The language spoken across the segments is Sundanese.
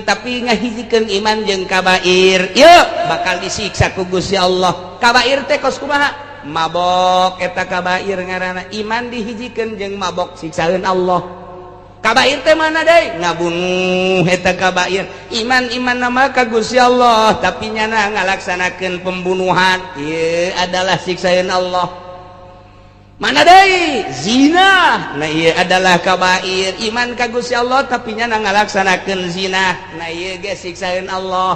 Tapi ngahijikeun iman jeung kabair, yuk bakal disiksa ku Gusti Allah. Kabair teh kos kumaha? Mabok, eta kabair ngaranna. Iman dihijikeun jeung mabok, siksaeun Allah. Kabair teh mana deui? Ngabunuh, eta kabair. Iman iman nama ka Gusti Allah, tapi nyana ngalaksanakeun pembunuhan, ieu adalah siksaeun Allah. Mana deui? Zina. Nah, ieu adalah kabair. Iman ka Gusti Allah, tapi nyana ngalaksanakeun zina, nah ieu ge siksaeun Allah.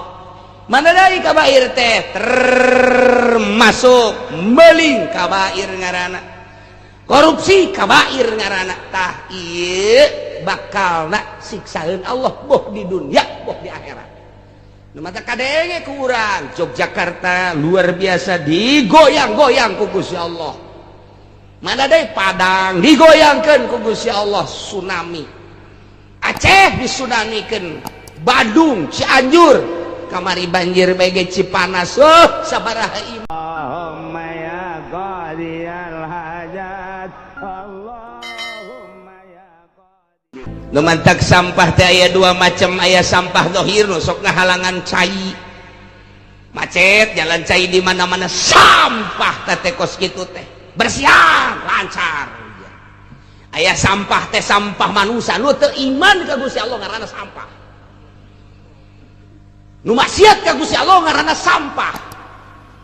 Mana deui kabair teh? Termasuk meling, kabair ngaranna. Korupsi, kabair ngaranna. Tah, ieu bakal nak siksaeun Allah, boh di dunia boh di akhirat. Nu mata kadenge ku urang, Yogyakarta luar biasa digoyang-goyang ku Gusti Allah. Mana deui? Padang digoyangkeun ku Gusti Allah, tsunami. Aceh disunamikeun, Bandung, Cianjur kamari banjir BG Cipanas. Oh, sabaraha iman. اللهم يا قاضي الحاجات، اللهم يا Nu mantak sampah teh aya dua macam. Aya sampah zahir nu sok ngahalangan cai, macet jalan cai di mana-mana sampah teh. Kos kitu teh bersihan lancar. Aya sampah teh sampah manusia nu teu iman ka Gusti Allah, ngaranna sampah. Nu maksiat ka Gusti Allah ngaranna sampah.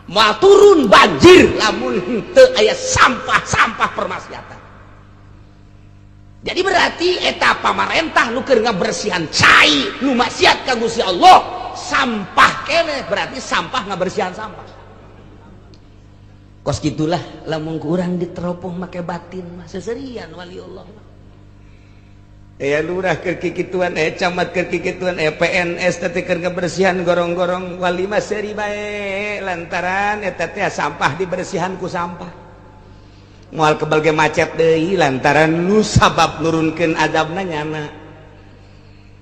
Moal turun banjir lamun henteu aya sampah-sampah permaksiatan. Jadi berarti eta pamarentah nu keur ngabersihan cai, nu maksiat ka Gusti Allah sampah keneh. Berarti sampah ngabersihan sampah. Kos gitulah lamun kurang diteropoh make batin mah, seserian wali Allah. Ya, lurah keur kikituan, camat keur kikituan, PNS teh keur kebersihan gorong-gorong, wali mah seuri bae lantaran eta teh sampah dibersihan ku sampah. Moal kebal ge macet deui lantaran nu sabab nurunkeun azabna nyana.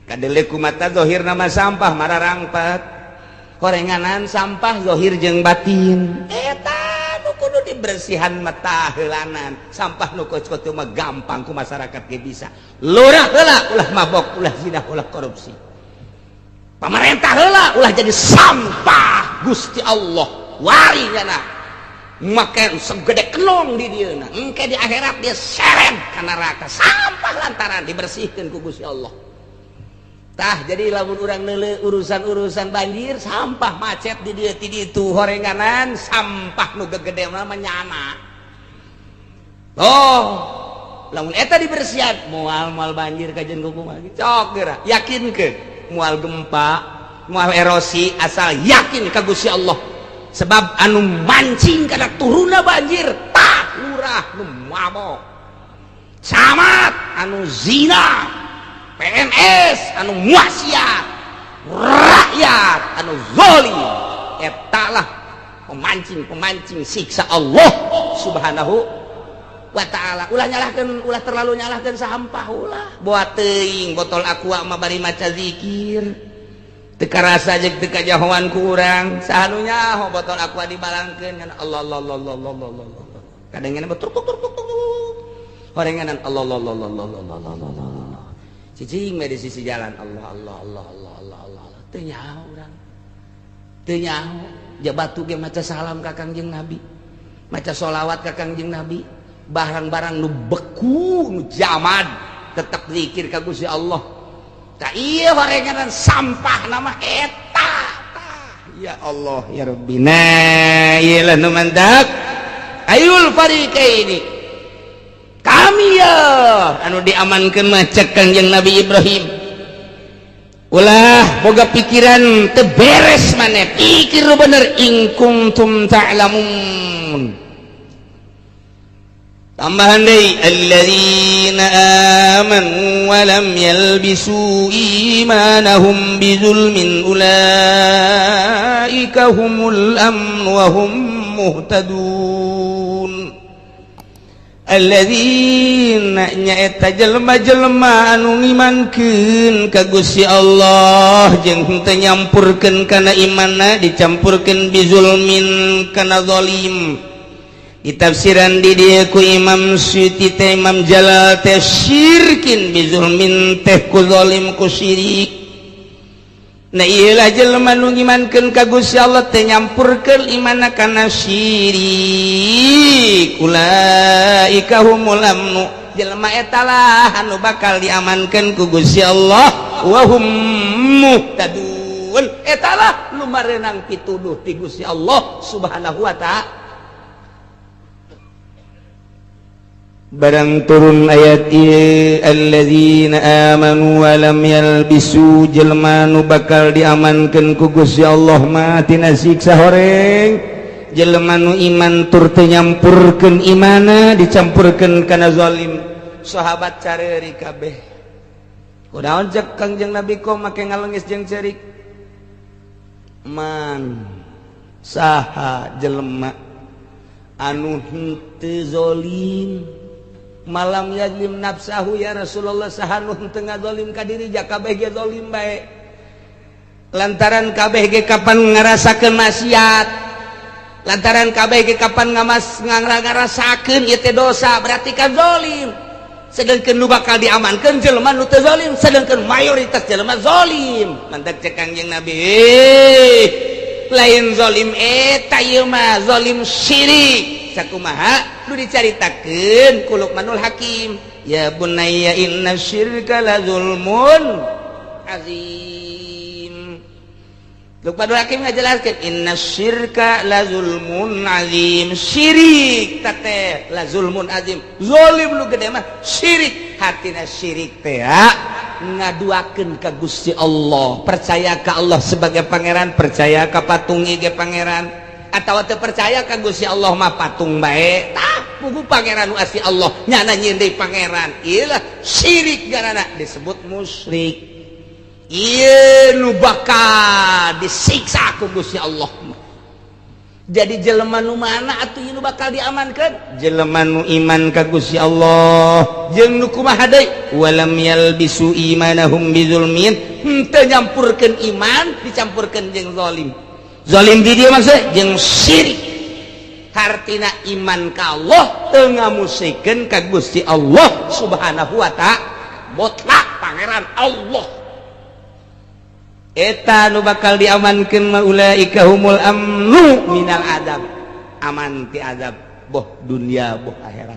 Kadele ku mata zahir nama sampah mararangpat horenganan, sampah zahir jeung batin eta nu kudu dibersihan mata heulanan. Sampah nu kos kitu mah gampang, ku masyarakat ge bisa. Lurah heula ulah mabok, ulah zina, ulah korupsi. Pamarentah heula ulah jadi sampah. Gusti Allah wari nyana make segede kenong di dieu, engke di akhirat dia seret ka neraka sampah lantaran dibersihkan ku Gusti Allah. Tah, jadi lamun urang neuleu urusan-urusan banjir, sampah, macet di dieu ti ditu, horenganan sampah nu gegede mah nyana. Oh, lamun eta dibersihan moal moal banjir kajen kumaha. Cok geura yakin ke moal gempa, moal erosi, asal yakin ka Gusti Allah. Sebab anu mancing kana turunna banjir tah lurah nu mabok, camat anu zina, PNS anu maksiat, rakyat anu zalim. Eta lah pemancing-pemancing siksa Allah Subhanahu wa Ta'ala. Ulah nyalahkan, ulah terlalu nyalahkan sampah, ulah. Buat teuing botol Aqua mah bari maca zikir teu karasa jeung teu kajahoan ku urang. Saha nu nyaho botol Aqua dibalangkeun kan? Allah Allah Allah Allah Allah Allah Allah. Kadang tuk tuk tuk tuk tuk horenganan. Allah Allah Allah Allah Allah Allah Allah Allah. Cicing di sisi jalan. Allah Allah Allah Allah Allah Allah Allah. Teu nyaho urang, teu nyaho. Ja batu ge maca salam ka Kangjeng Nabi, maca sholawat ka Kangjeng Nabi. Barang-barang nu beku, nu jamad tetap zikir ka Gusti Allah. Tak iya, horenganan sampah nama eta. Ya Allah ya Rabbi. Nah, iyalah nu mantak ayul fariqaini. Kami ya anu diamankeun mah, cek Kangjeng Nabi Ibrahim. Ulah boga pikiran teu beres maneh, pikir bener. In kuntum ta'lamun. Tambahan deui, alladzina amanu wa lam yalbisu imanahum bizulmin ulaika humul amn wa hum muhtadun. Alladzina nyaeta jelema-jelema anu ngimankeun ka Gusti Allah jeung henteu nyampurkeun kana imanna, dicampurkeun bizulmin kana zalim. Ditafsiran di dieu ku Imam Suyuti teh, Imam Jalal teh, syirkin bizulmin teh ku zalim, ku syirik. Nah, iyalah jelema nu ngimankeun ka Gusti Allah teh nyampurkeun imanna kana syirik, ulaika humul amnu, jelema eta lah anu bakal diamankeun ku Gusti Allah, wa hum muhtadun, eta lah nu mareunang pituduh ti Gusti Allah Subhanahu wa ta'ala. Barang turun ayat ieu, alladzina amanu wa lam yalbisu, jelema nu bakal diamankeun ku Gusti Allah mah tina siksa horeng jelema nu iman tur teu nyampurkeun imana dicampurkeun kana zalim. Sahabat careuri kabeh, kunaon cek Kangjeng Nabi kok make ngalengis jeung ceurik? Man, saha jelema anu henteu zalim? Malam yajlim nafsahu ya Rasulullah, saha nu henteu ngazalim ka diri? Ja kabeh ge zalim bae, lantaran kabeh ge kapan ngarasakeun maksiat, lantaran kabeh ge kapan ngamas ngarasakeun ieu teh dosa, berarti kan zalim. Sedangkan nu bakal diamankeun jelema nu teu zalim, sedangkan mayoritas jelema zalim. Mantak cek Kangjeng Nabi, lain zalim eta ieu mah, zalim syirik. Sakumaha nu dicaritakeun ku Luqmanul Hakim, ya bunayya inna syirka la zulmun azim. Luqmanul Hakim ngajelaskeun inna syirka la zulmun azim, syirik teh la zulmun azim, zalim nu gede mah syirik. Hartina syirik teh ngaduakeun ka Gusti Allah, percaya ka Allah sebagai pangeran, percaya ka patung ge pangeran, atau teu percaya ka Gusti Allah mah patung bae. Tah, pugu pangeran nu asli Allah, nyana nyieun deui pangeran. Ieu lah syirik garana disebut musyrik. Ieu nu bakal disiksa ku Gusti Allah. Jadi jelema nu mana atuh nu bakal diamankeun? Jelema nu iman ka Gusti Allah jeung nu kumaha deui? Walam yalbisu imanahum bizulmin, henteu nyampurkeun iman dicampurkeun jeung zalim. Zalim di dieu maksud jeung syirik. Hartina iman ka Allah teu ngamusikeun ka Gusti Allah Subhanahu wa ta'ala, mutlak pangeran Allah. Eta nu bakal diamankeun mah ulaika humul amnu minal adab, aman ti azab boh dunia boh akhirat.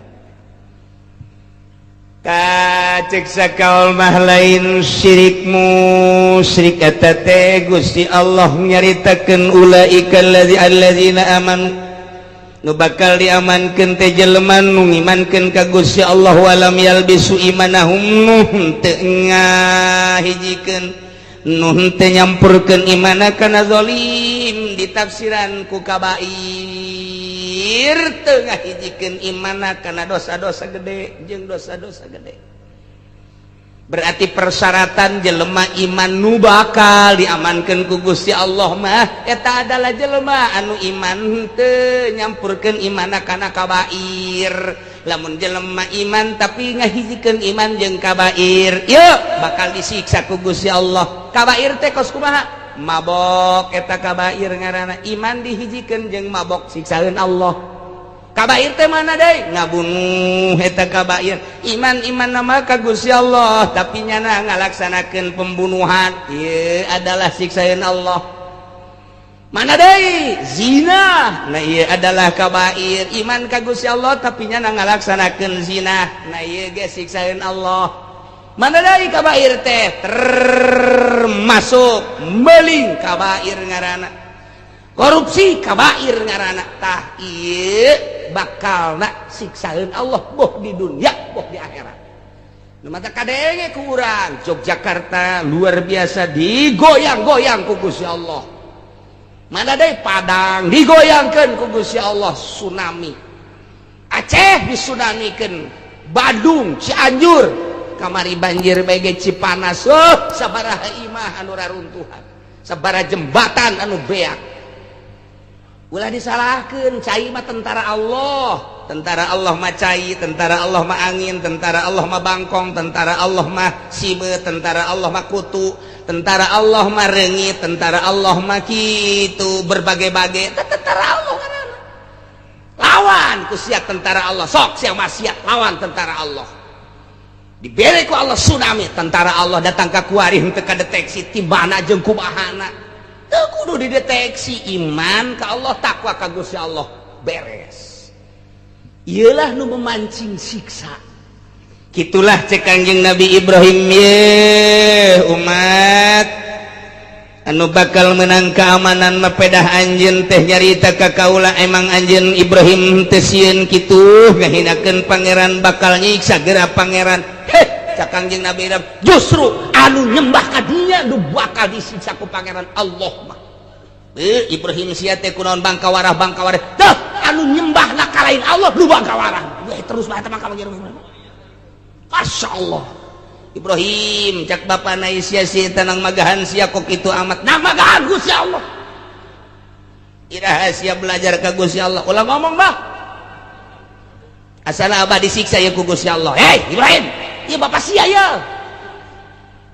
Kacek sakaul mah lain syirik musyrik eta teh. Gusti Allah nyaritakeun ulaika allazi allazina amanu, nu bakal diamankeun teh jelema nu ngimankeun ka Gusti Allah, walam yalbisu imanahum, nu teu ngahijikeun, nu teu nyampurkeun imana kana zalim. Ditafsiran ku kabair, teu ngahijikeun imana kana dosa-dosa gede jeung dosa-dosa gede. Berarti persyaratan jelema iman nu bakal diamankeun ku Gusti Allah mah eta adalah jelema anu iman teu nyampurkeun imana kana kabair. Lamun jelema iman tapi ngahijikeun iman jeung kabair, yeuh bakal disiksa ku Gusti Allah. Kabair teh kos kumaha? Mabok, eta kabair ngaranna. Iman dihijikeun jeung mabok, siksaeun Allah. Kabair teh mana deui? Ngabunuh, eta kabair. Iman iman nama ka Gusti Allah tapi nyana ngalaksanakeun pembunuhan, ieu adalah siksaeun Allah. Mana deui? Zina. Nah, ieu adalah kabair. Iman ka Gusti Allah tapi nyana ngalaksanakeun zina, nah ieu ge siksaeun Allah. Mana deui kabair teh? Termasuk meling, kabair ngaranna. Korupsi, kabair ngaranna. Tah, ieu bakal nak siksaeun Allah boh di dunia boh di akhirat. Nu mata kadenge ku urang Yogyakarta luar biasa digoyang-goyang ku Gusti Allah. Mana deui? Padang digoyangkeun ku Gusti Allah, tsunami. Aceh disunamikeun, Badung, Cianjur kamari banjir bae, Cipanas, oh, sabaraha imah anu raruntuhan, sabaraha jembatan anu beak. Ulah disalahkeun, cai mah tentara Allah. Tentara Allah mah cai, tentara Allah mah angin, tentara Allah mah bangkong, tentara Allah mah simeut, tentara Allah mah kutu, tentara Allah mah reungit, tentara Allah mah kitu berbagai-bagai. Tentara Allah ngaranna. Lawan ku sia tentara Allah, sok sia maksiat lawan tentara Allah. Dibere ku Allah tsunami, tentara Allah datang ka kuari henteu kadeteksi ti mana jeung kumahana. Teu kudu dideteksi, iman ka Allah, takwa ka Gusti Allah, beres. Iyalah nu memancing siksa. Gitulah cek Kangjeng Nabi Ibrahim, ye umat anu bakal menang keamanan mapedah anjeun teh nyarita ka kaula. Emang anjeun Ibrahim teh sieun kitu ngahinakeun pangeran, bakal nyiksa geura pangeran? Heh, cek Kangjeng Nabi Ibrahim, justru anu nyembah ka dinya nu bakal disiksa ku pangeran Allah mah. Eh, Ibrahim, sia teh kunaon bangkawarah bangkawarah? Dah, anu nyembah na ka lain Allah nu bangkawarah. Weh, terus bae mah. Masya Allah, Ibrahim, cak bapak na, sia si tenang magahan sia kok itu amat? Nah, magahan Gusti Allah. Iraha sia belajar ka Gusti Allah? Ulah ngomong bah, asal abah disiksa ya ku Gusti Allah. Hei Ibrahim, iya bapak sia ya.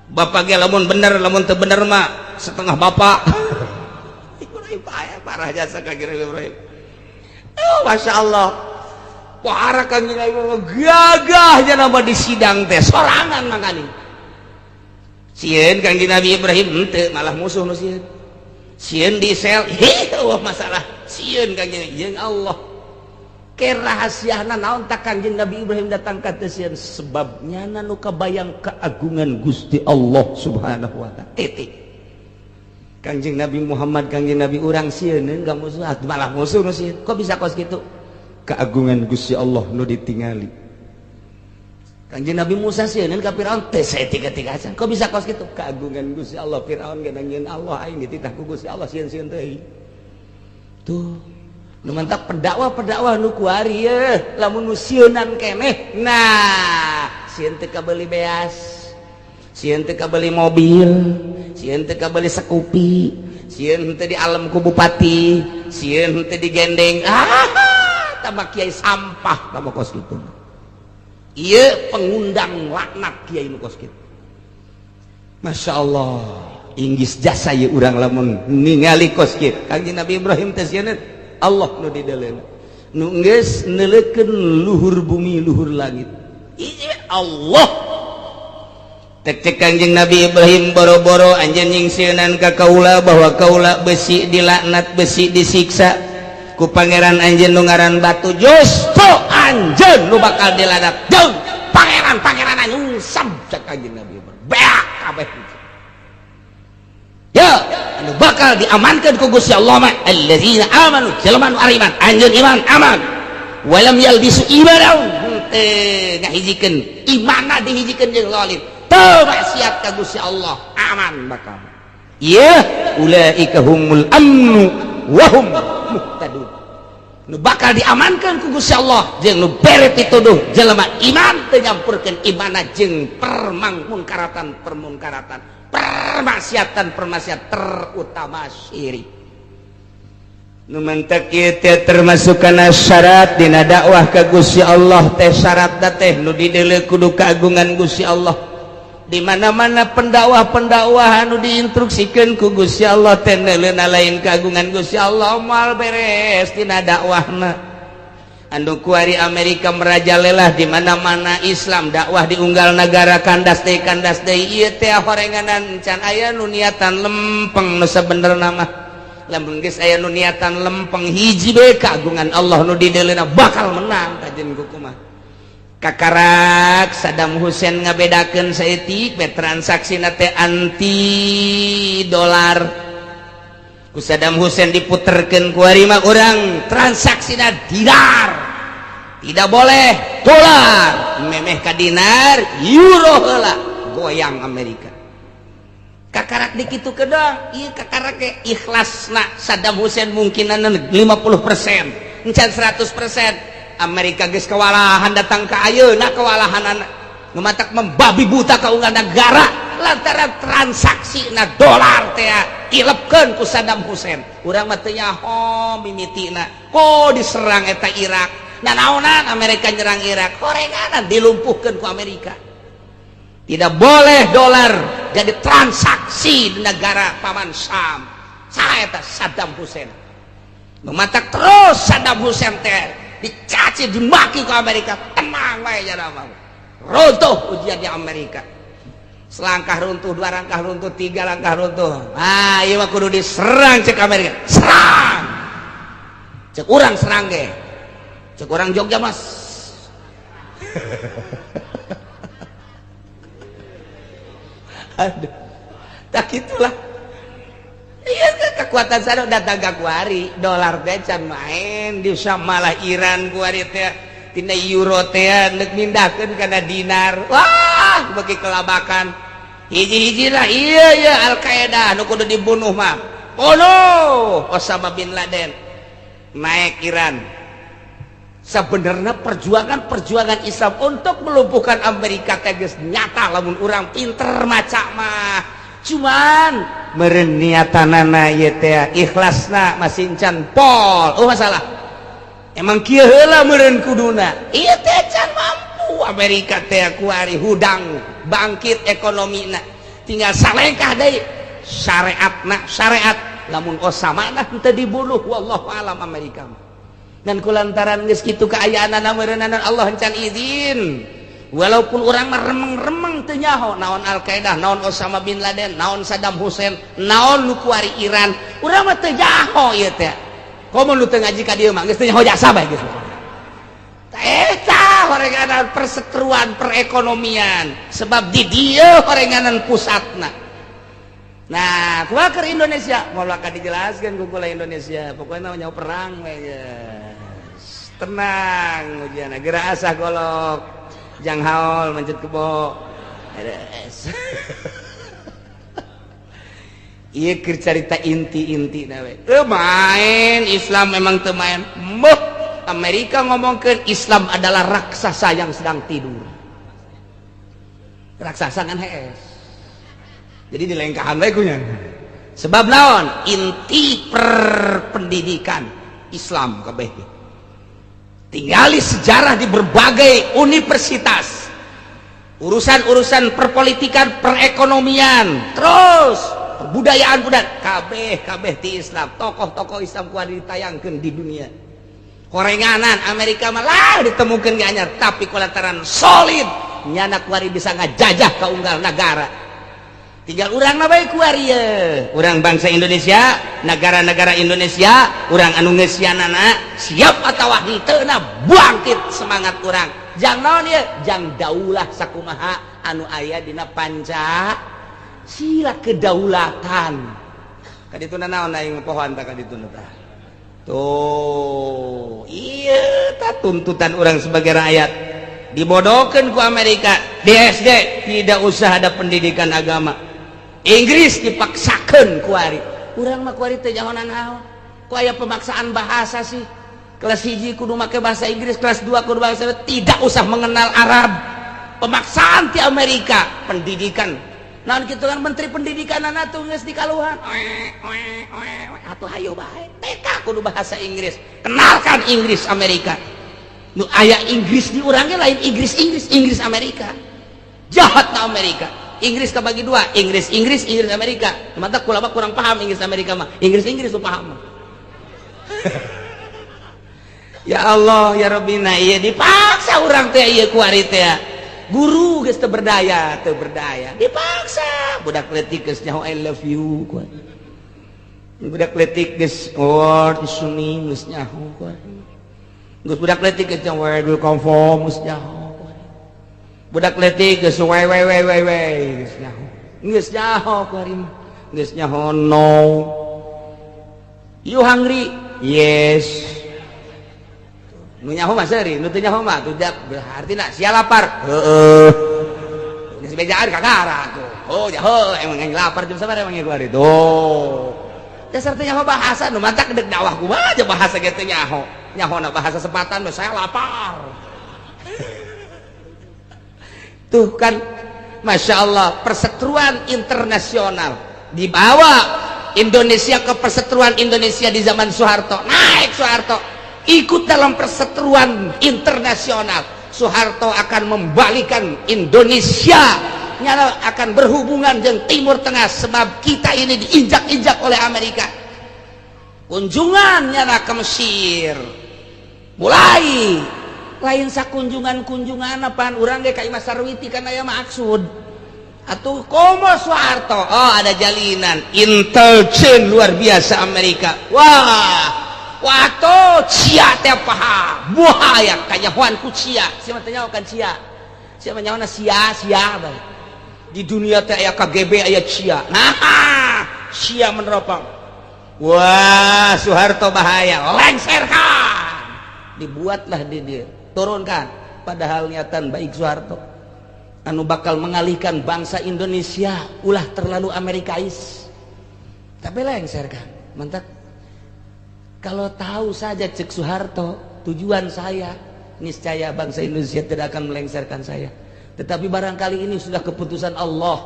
Bapak ge lamun bener, lamun teu bener mah setengah bapak. Ibrahim parah jasa ka Ibrahim. Oh, Masya Allah, parah. Kangjeng Nabi gagah nama di sidang teh sorangan makanya. Sieun Kangjeng Nabi Ibrahim henteu, malah musuh nu sieun. Sieun di sel, heh, wah, masalah sieun Kangjeng jeung Allah. Ke rahasiana naon tak Kangjeng Nabi Ibrahim datang ka teu sieun? Sebabnya nu kabayang keagungan Gusti Allah Subhanahu wa Taala, titik. Kangjeng Nabi Muhammad, Kangjeng Nabi urang sieun ka musuh, malah musuh nu sieun. Kok bisa kos kitu? Keagungan Gusti Allah nu ditingali. Kangjeng Nabi Musa sieun ka Firaun teh saeutik-eutik acan. Kok bisa kos kitu? Keagungan Gusti Allah. Firaun ge nyieun Allah, aing dititah ku Gusti Allah, sieun-sieun teh. Tuh nu mantak pendakwah-pendakwah nu kuari ye lamun nu sieunan keneh, nah, sieun teu kabeuli beas, sieun teu kabeli mobil, sieun teu kabeli Scoopy, sieun teu di alam ku bupati, sieun teu digendeng. Ah, tambah kiai sampah, tambah kos kitu. Ieu pengundang laknat kiai nu kos kitu. Masya Allah, inggis jasa ye urang lamun ningali kos kitu. Kangjeng Nabi Ibrahim teh sieun, Allah nu di daleuna nu geus neuleukeun luhur bumi, luhur langit. Ieu Allah. Tek cek Kangjeng Nabi Ibrahim, boro-boro anjeun nyingsieunan ka kaula bahwa kaula besi dilaknat, besi disiksa ku pangeran, anjeun nu ngaran batu justru anjeun nu bakal dilaknat jeung pangeran-pangeran nyungsep. Cek Kangjeng Nabi Ibrahim, beak kabeh. Ya, anu bakal diamankan ku Gusti Allah mah allazina amanu, jelema nu ariman. Anjeun iman, aman. Walam yalbisu imanahum, henteu ngahijikeun imanna, dihijikeun jeung zalim, teu maksiat ka Gusti Allah, aman bakal. Ya, ulaika humul amnu wa hum muhtadun. Nu bakal diamankan ku Gusti Allah jeung nu bere pituduh jelema iman, teu nyampurkeun imanna jeung permangmunkaratan permunkaratan, permaksiatan permaksiat, terutama syirik. Nu mantak ieu teh termasuk kana syarat dina dakwah ka Gusti Allah teh, syarat teh nu dideuleu kudu keagungan Gusti Allah. Di mana-mana pendakwah-pendakwah anu diinstruksikeun ku Gusti Allah teh neuleuna lain keagungan Gusti Allah, moal beres dina dakwahna. Anu kuari Amerika merajalela di mana-mana Islam dakwah di unggal negara, kandas deui, kandas deui. Ieu teh horenganan can aya nu niatan lempeng. Nu sabenerna mah lamun geus aya nu niatan lempeng, hiji bae keagungan Allah nu dideuleuna, bakal menang. Kajen kumaha kakarak Saddam Hussein ngabedakeun saeutik bae transaksi teh anti dolar, ku Saddam Hussein diputerkeun, kuari mah urang transaksina dinar, tidak boleh dolar, memeh ka dinar, euro heula, goyang Amerika. Kakarak dikitu kedong ieu, kakarak ge ikhlasna Saddam Hussein mungkin 50%, encan 100%. Amerika geus kewalahan, datang ke ayeuna kewalahan nu matak membabi buta ka unggal negara lantaran transaksi na dolar teh ilepkeun ku Saddam Hussein. Urang mah teu nyaho mimitina kok diserang eta Irak. Nanaonan Amerika nyerang Irak? Horenganan dilumpuhkeun ku Amerika, tidak boleh dolar jadi transaksi di negara Paman Sam. Saha eta? Saddam Hussein. Mematak terus Saddam Hussein teh dicaci dimaki ke Amerika, tenang wae. Jadi mah Runtuh ujian di Amerika. Selangkah runtuh, dua langkah runtuh, tiga langkah runtuh. Ah, ieu mah kudu diserang cek Amerika. Serang. Cek urang serang ge. Cek urang Jogja, Mas. Aduh. Tak itulah. Iya, kekuatan sana datang ke kuari, dolar teh can main di malah Iran kuari teh tina euro teh nek mindahkeun kana dinar. Wah, bagi kelabakan. Hiji-hiji lah, iya iya Al-Qaeda nu kudu dibunuh mah. Bunuh Osama bin Laden. Naik Iran. Sebenarnya perjuangan-perjuangan Islam untuk melumpuhkan Amerika teh geus nyata lamun urang pinter maca mah. Cuman meureun niatanana ieu teh ikhlasna masih can pol. Oh masalah. Emang kieu heula meureun kuduna. Ieu teh can mampu Amerika teh kuari hudang bangkit ekonomina. Tinggal salengkah deui syariatna syariat lamun Osama nah teu dibunuh wallahu alam Amerika. Dan kulantaran geus kitu kaayaanana meureunana Allah encan izin. Walaupun urang mah remeng-remeng teu nyaho naon Al-Qaeda, naon Osama bin Laden, naon Saddam Hussein, naon nu kuari Iran, urang mah teu nyaho ieu teh. Komo nu teu ngaji ka dieu mah geus teu nyaho jasa bae geus. Eta horenganan perseteruan perekonomian sebab di dieu horenganan pusatna. Nah, kumaha keur Indonesia? Moal bakal dijelaskeun ku kula Indonesia. Pokoknya nyaho perang we ya. Tenang ujian geura asah golok. Jang haol mencet kebo. Beres. Ieu keur carita inti-inti na we. Teu main Islam memang teu main. Moh Amerika ngomongkeun Islam adalah raksasa yang sedang tidur. Raksasa kan hees. Jadi dilengkahan we kunya. Sebab naon? Inti perpendidikan Islam kabeh. Tinggali sejarah di berbagai universitas, urusan-urusan perpolitikan, perekonomian, terus kebudayaan budaya kabeh kabeh di Islam, tokoh-tokoh Islam kuat ditayangkan di dunia. Horenganan Amerika malah ditemukan ge anyar, tapi kulantaran solid nyana kuari bisa ngajajah ka unggal negara. Tinggal urang mah bae kuari ye. Urang bangsa Indonesia, negara-negara Indonesia, urang anu ngeusianana siap atawa henteu na bangkit semangat urang. Jang naon ye? Jang daulah sakumaha anu aya dina Panca Sila kedaulatan. Kadituna naon aing pohoan tah kadituna tah. Tuh, iya tah tuntutan urang sebagai rakyat. Dibodohkeun ku Amerika di SD tidak usah ada pendidikan agama. Inggris dipaksakan kuari. Urang mah kuari teh nyahonan naon? Ku aya pemaksaan bahasa sih. Kelas 1 kudu make bahasa Inggris, kelas 2 kudu bahasa, tidak usah mengenal Arab. Pemaksaan ti Amerika pendidikan. Naon kitu kan menteri pendidikan anak tuh geus dikaluhan. Atuh hayo bae. TK kudu bahasa Inggris. Kenalkan Inggris Amerika. Nu aya Inggris di urangnya lain Inggris Inggris, Inggris Amerika. Jahat na Amerika. Inggris kebagi dua, Inggris Inggris, Inggris Amerika. Mata kulama kurang paham Inggris Amerika mah. Inggris Inggris tuh paham. Ya Allah ya Rabbina, iya dipaksa urang teh ieu kuari teh. Guru geus teu berdaya, teu berdaya. Dipaksa. Budak leutik geus nyaho I love you kuari. Budak leutik geus oh isuni geus nyaho kuari. Geus budak leutik geus nyaho where do you come from geus nyaho. Budak leutik geus we we we we we geus nyaho. Geus nyaho kuari mah. Geus nyaho no. You hungry? Yes. Nu nyaho mah seuri, nu teu nyaho mah tuh berarti nak sia lapar. Heeh. Geus bejaan kakara tuh. Oh nyaho emang aing lapar jam sabaraha emang kuari. Tuh. Dasar teu nyaho bahasa nu matak deuk dakwah kumaha aja bahasa ge teu nyaho. Nyahona bahasa sepatan mah saya lapar. Tuh kan Masya Allah, perseteruan internasional dibawa Indonesia ke perseteruan Indonesia di zaman Soeharto. Naik Soeharto ikut dalam perseteruan internasional. Soeharto akan membalikan Indonesia, nyala akan berhubungan dengan Timur Tengah sebab kita ini diinjak-injak oleh Amerika. Kunjungan nyala ke Mesir, mulai Lain sakunjungan-kunjungan apaan urang ge ka Imah Sarwiti kan aya maksud. Atuh komo Soeharto, oh ada jalinan intelijen luar biasa Amerika. Wah, waktu cia teh paham, buaya kanyahoan ku cia. Siapa teh nyaho kan cia? Siapa nyaho sia sia bae. Di dunia teh aya KGB aya cia. Nah, cia meneropong. Wah, Soeharto bahaya, lengserkan. Dibuatlah di dia, turunkan. Padahal niatan baik Soeharto anu bakal mengalihkan bangsa Indonesia ulah terlalu Amerikais, tapi lengserkan. Mantap. Kalau tahu saja cek Soeharto tujuan saya, niscaya bangsa Indonesia tidak akan melengserkan saya. Tetapi barangkali ini sudah keputusan Allah,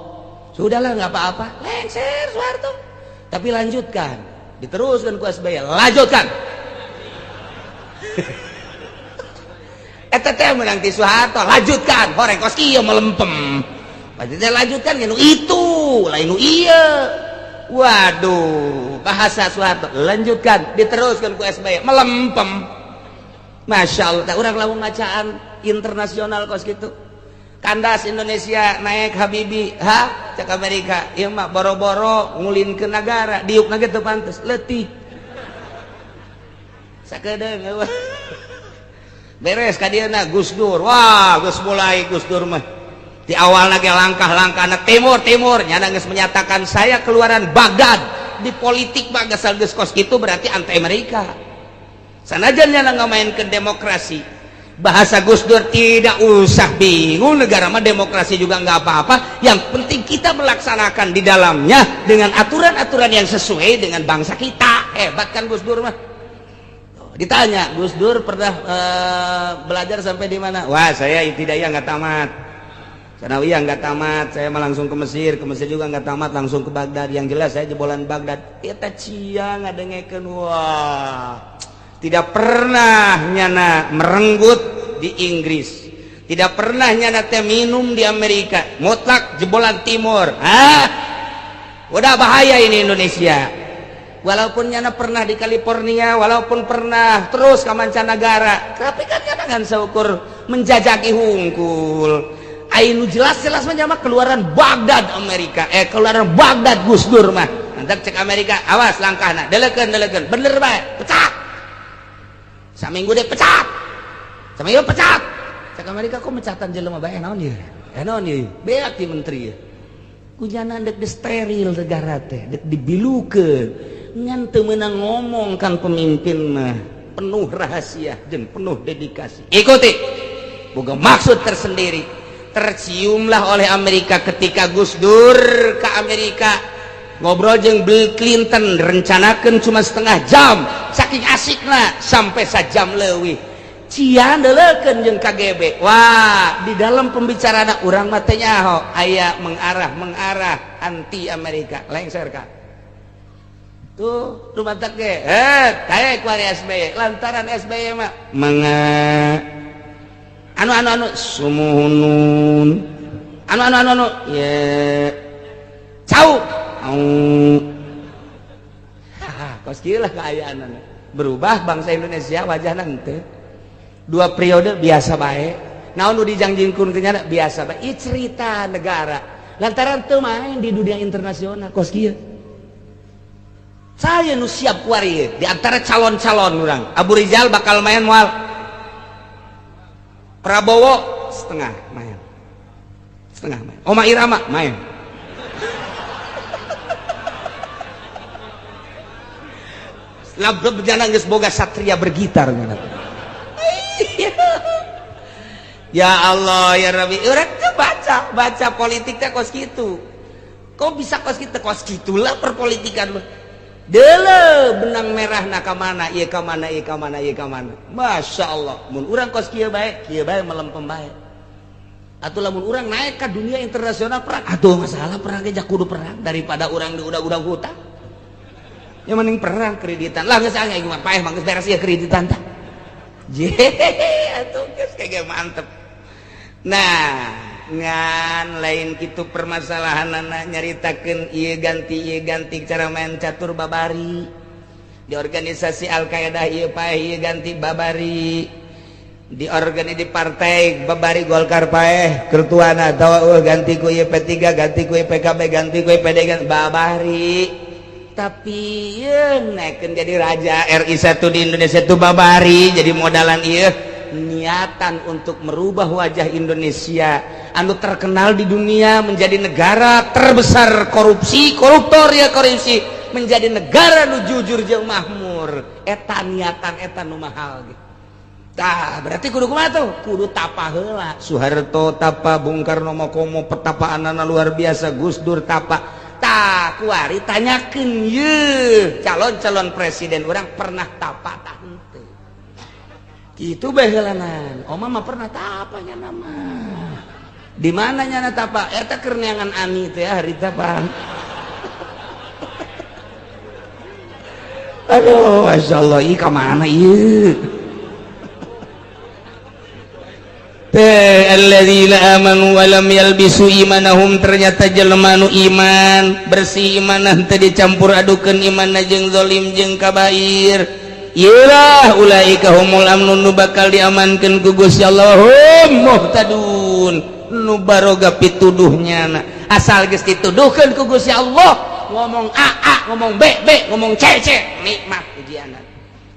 sudahlah nggak apa-apa, lengser Soeharto. Tapi lanjutkan, diteruskan ku SBY, lanjutkan. Eta teh menang ti Soeharto, lanjutkan. Horeng kos kieu melempem. Berarti teh lanjutkan nu itu, lain nu ieu. Waduh, bahasa Soeharto, lanjutkan, diteruskan ku SBY, melempem. Masya Allah, tak urang lamun macaan internasional kos kitu. Kandas Indonesia naik Habibie, ha? Cek Amerika, ieu mah boro-boro ngulin ke negara, diukna ge teu pantes, leutik. Sakedeung beres ka dieuna Gus Dur. Wah, geus mulai Gus Dur mah. Di awal lagi langkah-langkah timur timur nyana geus menyatakan saya keluaran Baghdad di politik mah geus geus kos kitu berarti anti Amerika. Sanajan nyana ngamainkeun demokrasi. Bahasa Gus Dur tidak usah bingung, negara mah demokrasi juga nggak apa-apa. Yang penting kita melaksanakan di dalamnya dengan aturan-aturan yang sesuai dengan bangsa kita. Hebat kan Gus Dur mah. Ditanya, Gus Dur pernah belajar sampai di mana? Wah, saya ibtidaiyah nggak tamat. Sanawiyah nggak tamat, saya mah langsung ke Mesir juga nggak tamat, langsung ke Baghdad. Yang jelas saya jebolan Baghdad. Eta cia ngadengekeun, wah. Tidak pernah nyana merenggut di Inggris. Tidak pernah nyana teh minum di Amerika. Mutlak jebolan timur. Hah? Udah bahaya ini Indonesia. Walaupun nyana pernah di California, walaupun pernah terus ke mancanegara, tapi kan nyana ngan seukur menjajaki hungkul. Ainu jelas-jelas mah mah keluaran Baghdad Amerika, keluaran Baghdad Gus Dur mah. Nanti cek Amerika, awas langkahna, delekeun delekeun, bener bae, pecat. Saminggu deh pecat. Saminggu pecat. Cek Amerika kok mecatan jelema bae naon ieu? Naon ieu? Beak di menteri ieu. Ku nyana dek steril negara teh, dek dibilukeun. Ngan teu meunang ngomong kan pemimpin mah penuh rahasia jeung penuh dedikasi. Ikuti. Boga maksud tersendiri. Terciumlah oleh Amerika ketika Gus Dur ke Amerika ngobrol jeung Bill Clinton, rencanakeun cuma setengah jam, saking asikna sampai sajam leuwih. Cia delekeun jeung KGB. Wah, di dalam pembicaraan urang mah teh nyaho aya mengarah anti Amerika, lengser ka. Tuh, rumatak ge. Kayak kuari SBY, lantaran SBY mah manga anu anu anu sumuhunun. Anu anu anu anu ye. Cau. Au. Kos kieu lah kaayaanna. Berubah bangsa Indonesia wajahna henteu. Dua periode biasa bae. Naon nu dijangjingkeun ke nyana biasa bae. Ieu cerita negara. Lantaran teu main di dunia internasional kos kieu. Saya nu siap kuari di antara calon-calon urang. Abu Rizal bakal main moal. Prabowo setengah main. Setengah main. Oma Irama main. Labdab berjalan geus boga satria bergitar mana. Ya Allah ya Rabbi, urang teh baca, baca politik teh kos kitu. Kok bisa kos kitu? Kos kitulah perpolitikan mah. Dele benang merah na ka mana, ieu ka mana, ieu ka mana, ieu ka mana. Masya Allah, mun urang kos kieu bae melempem bae. Atuh lamun urang naik ka dunia internasional perang, atuh masalah perang ge kudu perang daripada urang di udah-udah hutang. Ya mending perang kreditan. Lah geus aing mah paeh mah geus beres ieu kreditan tah. Jehehe atuh geus kayak mantep. Nah, ngan lain kitu permasalahanana nyaritakeun ieu ganti cara main catur babari. Di organisasi Al-Qaeda ieu paeh ieu ganti babari. Di organi di partai babari Golkar paeh kertuana atawa ganti ku ieu P3, ganti ku ieu PKB, ganti ku ieu PD, ganti babari. Tapi ye naikkeun jadi raja RI 1 di Indonesia itu babari jadi modalan ieu niatan untuk merubah wajah Indonesia anu terkenal di dunia menjadi negara terbesar korupsi, koruptor ya korupsi, menjadi negara nu jujur jeung makmur. Eta niatan, eta nu mahal gitu. Tah, berarti kudu kumaha tuh? Kudu tapa heula. Soeharto tapa, Bung Karno mah komo petapaanana luar biasa, Gus Dur tapa. Tah, kuari tanyakeun ye calon-calon presiden orang pernah tapa tah henteu? Kitu bae heulanan. Oma mah pernah tapa nya nama. Di mana nyana tapa? Eta keur neangan ani teh harita, Bang. Aduh, Masya Allah, ih ka mana ieu? Alladzina amanu wa lam yalbisu imanahum, ternyata jelema nu iman bersih imanah teu dicampur adukeun imanna jeung zalim jeung kabair. Iyalah ulaika humul amnun, nu bakal diamankeun ku Gusti Allah, hum muhtadun, nu baroga pituduhnya. Asal geus dituduhkeun ku Gusti Allah, ngomong A A, ngomong B B, ngomong C C, nikmat ujianna.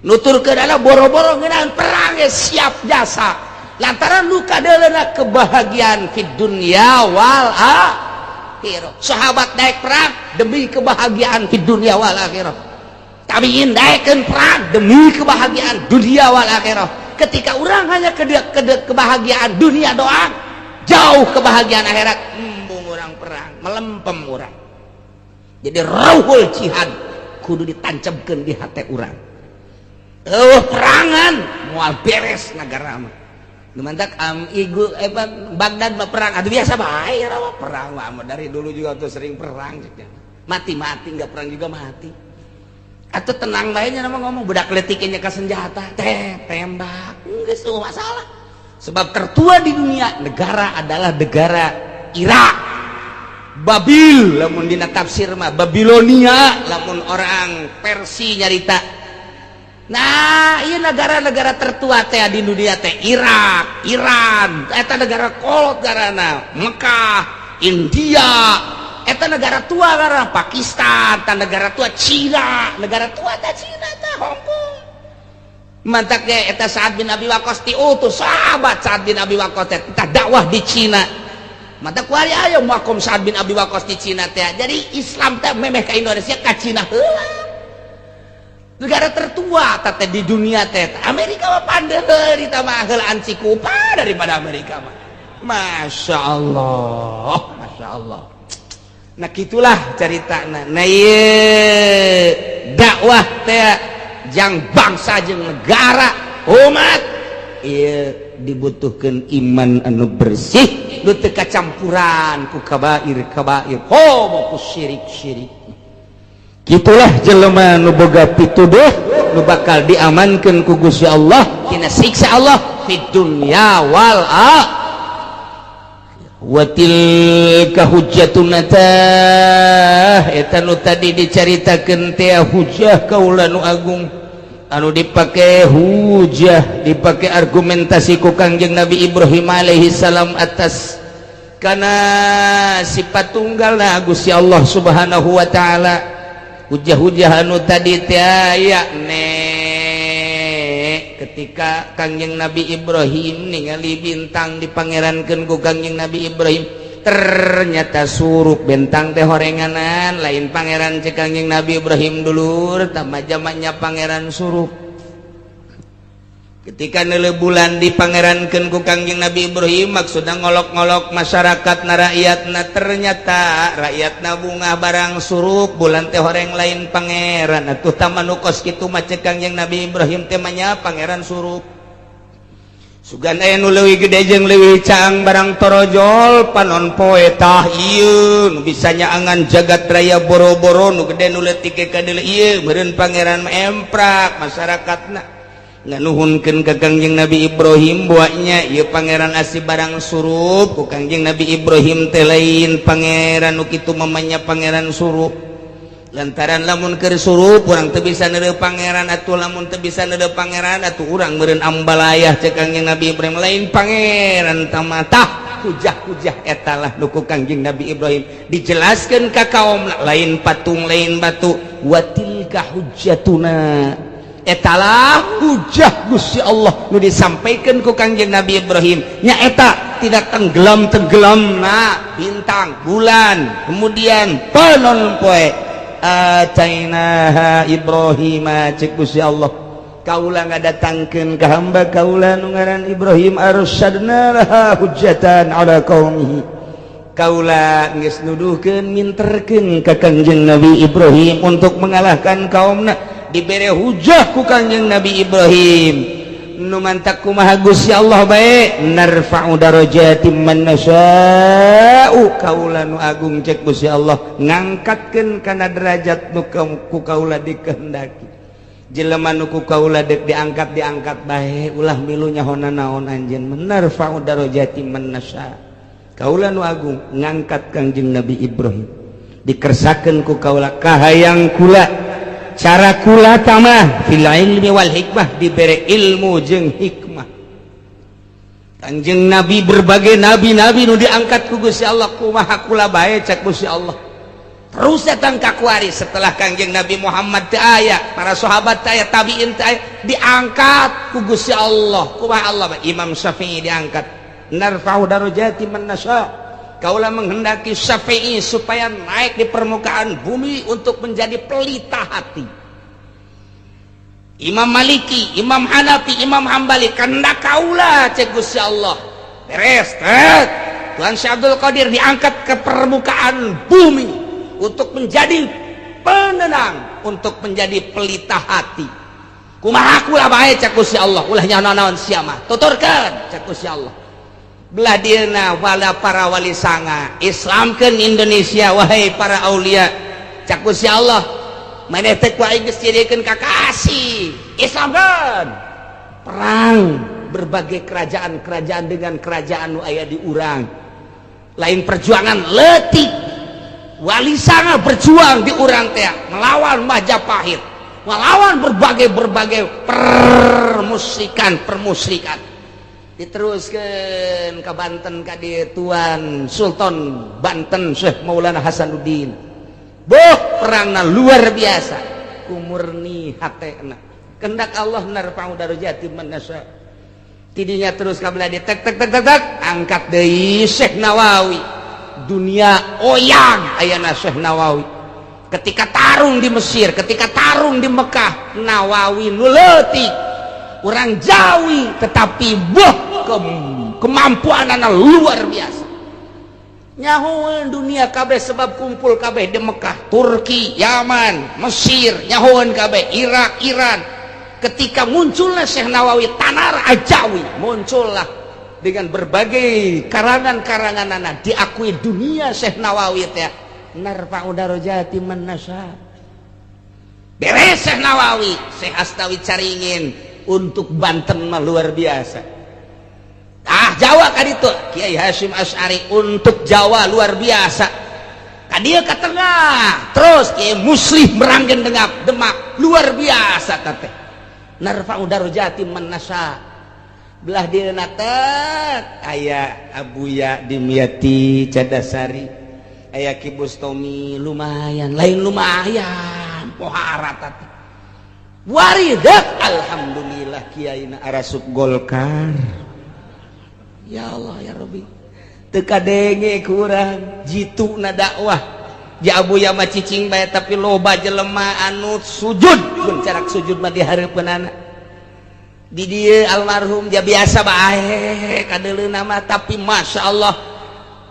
Nuturkeun adalah boro-boro ngeunaan perang ge siap jasa lantaran luka deuleuna kebahagiaan di dunia wal akhirah. Sahabat naik perang demi kebahagiaan di dunia wal akhirah, tabiin naikkan perang demi kebahagiaan dunia wal akhirah. Ketika orang hanya ke kebahagiaan dunia doang, jauh kebahagiaan akhirat, embung orang perang, melempem orang. Jadi rauhul jihad kudu ditancapkan di hati orang. Oh, perangan moal beres negara mah. Mantak igu Baghdad mah perang, aduh biasa bae rawa perang mah dari dulu juga tuh sering perang, mati-mati nggak perang juga mati. Atau tenang bae nya nama ngomong budak letiknya ke senjata teh tembak enggak semua masalah. Sebab tertua di dunia negara adalah negara Irak, Babil lamun dina tafsir mah Babilonia lamun orang Persi nyarita. Nah, iya negara-negara tertua teh di dunia teh Irak, Iran, eta negara kolot garana, Mekah, India, eta negara tua garana Pakistan, eta negara tua Cina, negara tua teh Cina teh Hong Kong. Mantak ge eta Sa'ad bin Abi Waqqas diutus sahabat Sa'ad bin Abi Waqqas teh eta dakwah di Cina. Mantak kuari ayo makom Sa'ad bin Abi Waqqas di Cina teh. Jadi Islam teh memeh ka Indonesia ka Cina heula. Negara tertua teh di dunia teh Amerika mah pandeh ditambah heulaan Cikupa daripada Amerika mah. Masya Allah, Masya Allah. Nah gitulah cerita. Nah ieu dakwah teh jang bangsa jeung negara umat ieu dibutuhkan iman anu bersih nu teu kacampuran ku kabair kabair homo ku syirik syirik. Gitulah jelema nu boga pituduh nu bakal diamankeun ku Gusti Allah tina siksa Allah fid dunya wal akhirah. Wa tilka hujjatuna tah eta nu tadi dicaritakeun teh hujjah kaula nu agung anu dipake hujjah, dipake argumentasi ku Kangjeng Nabi Ibrahim alaihi salam atas kana sifat tunggalna Gusti Allah Subhanahu wa taala. Hujah-hujah anu tadi teh aya nek ketika Kangjeng Nabi Ibrahim ningali bintang dipangerankeun ku Kangjeng Nabi Ibrahim, ternyata surup bentang teh horenganan lain pangeran. Cek Kangjeng Nabi Ibrahim, dulur, tambah zamannya pangeran surup. Ketika nele bulan dipangerankeun ku Kangjeng Nabi Ibrahim, maksudna ngolok-ngolok masyarakat na rakyatna, ternyata rakyatna bunga barang surup bulan teh horeng lain pangeran. Atuh taman kos kitu mah cek Kangjeng Nabi Ibrahim teh mah pangeran surup. Sugan aya nu leuwih gede jeung leuwih caang barang torojol panon poe. Tah ieu nu bisa nyaangan jagat raya boro-boro nu gede nu leutik ka deuleu, ieu meureun pangeran emprak masyarakatna. Nganuhunkeun ka Kangjeng Nabi Ibrahim buatnya ieu pangeran asli barang surup. Ku Kangjeng Nabi Ibrahim teh lain pangeran nu kitu mamanya pangeran surup. Lantaran lamun keur surup urang teu bisa neuleuh Pangeran atuh. Lamun teu bisa neuleuh Pangeran atuh, urang meureun ambalayah, cek Kangjeng Nabi Ibrahim. Lain Pangeran tamatah hujah-hujah etalah nu ku Kangjeng Nabi Ibrahim dijelaskan ka kaum, lain patung, lain batu. Watilka hujjatuna, etalah hujah Gusti Allah nu disampaikan ku Kangjeng Nabi Ibrahim, nyaeta tidak tenggelam tenggelam. Nah, bintang, bulan, kemudian panon poe. Atainaha Ibrahim, cek Gusti Allah, kaula ngadatangkeun ka hamba kaula nu ngaran Ibrahim. Arsadna laha hujjatan ala qaumihi. Kaula geus nuduhkeun, minterkeun ka Kangjeng Nabi Ibrahim untuk mengalahkan kaumna. Dibere hujah ku Kangjeng Nabi Ibrahim. Nu mantak kumaha Gusti Allah bae? Narfa'u darajatim man nasya'u. Kaula nu agung, cek Gusti Allah, ngangkatkeun kana derajat nu ku kaula dikehendaki. Jelema nu ku kaula dek diangkat, diangkat bae. Ulah milu nyahona naon anjeun. Narfa'u darajatim man nasya, kaula nu agung ngangkat Kangjeng Nabi Ibrahim. Dikersakeun ku kaula kahayang kula, cara kula tamah fil ilmi wal hikmah. Dibere ilmu jeung hikmah Kangjeng Nabi. Berbagai nabi-nabi nu diangkat ku Gusti Allah, kumaha kula bae, cek Gusti Allah. Terus datang ka kuari, setelah Kangjeng Nabi Muhammad teu aya, para sahabat teu aya, tabiin teu aya, diangkat ku Gusti Allah. Kumaha Allah bae? Imam Syafi'i diangkat. Narfa'u darajati man nasya. Kaula menghendaki Syafi'i supaya naik di permukaan bumi untuk menjadi pelita hati. Imam Maliki, Imam Hanafi, Imam Hambali, kehendak kaula, cek Gusti Allah. Beres, tet. Tuan Syekh Abdul Qadir diangkat ke permukaan bumi untuk menjadi penenang, untuk menjadi pelita hati. Kumaha kula bae, cek Gusti Allah, ulah nyaho naon sia mah. Tuturkeun, cek Gusti Allah. Belah dieuna wala para wali sanga, Islamkeun Indonesia wahai para aulia, cek Gusti Allah. Maneh teh ku aing geus jadikeun kakasih, Islamkeun. Perang berbagai kerajaan-kerajaan dengan kerajaan nu aya di urang. Lain perjuangan leutik. Wali sanga berjuang di urang teh melawan Majapahit, melawan berbagai-berbagai permusikan permusikan. Diteruskan ke Banten, ka Tuan Sultan Banten Syekh Maulana Hasanuddin. Boh, perangna luar biasa. Kumurni hatena kehendak Allah, narfa'u darajati man nasya. Tidinya terus ka di tek tek tek tek tek, angkat deui Syekh Nawawi. Dunia oyang ayana Syekh Nawawi ketika tarung di Mesir, ketika tarung di Mekah. Nawawi nu leutik, orang Jawi, tetapi boh, kemampuan anak luar biasa. Nyahoan dunia kabeh, sebab kumpul kabeh di Mekah, Turki, Yaman, Mesir, nyahoan kabeh, Irak, Iran. Ketika munculnya Syekh Nawawi Tanar Ajawi, muncullah dengan berbagai karangan-karangan anak, diakui dunia Syekh Nawawi teh. Narfa'u darajati man nasya. Beres Syekh Nawawi, Syekh Astawi Caringin untuk Banten mah luar biasa. Ah, Jawa kan itu Kiai Hasyim Asy'ari untuk Jawa luar biasa. Ka dieu ka tengah terus Kiai Muslih Meranggen Demak, Demak luar biasa teh. Narfa'u darajati man nasya. Belah dieuna teh aya Abuya Dimyati Cadasari, aya Ki Bustomi, lumayan, lain lumayan, pohara teh. Waridat, alhamdulillah, kiai na arasup Golkar. Ya Allah ya Rabbi, teu kadenge kurang jitu na dakwah ja Abuya mah cicing bae, tapi loba jelema anu sujud pun carak sujud mah di hareupeunana. Di dieu almarhum dia biasa bae kadeuleuna mah, tapi masya Allah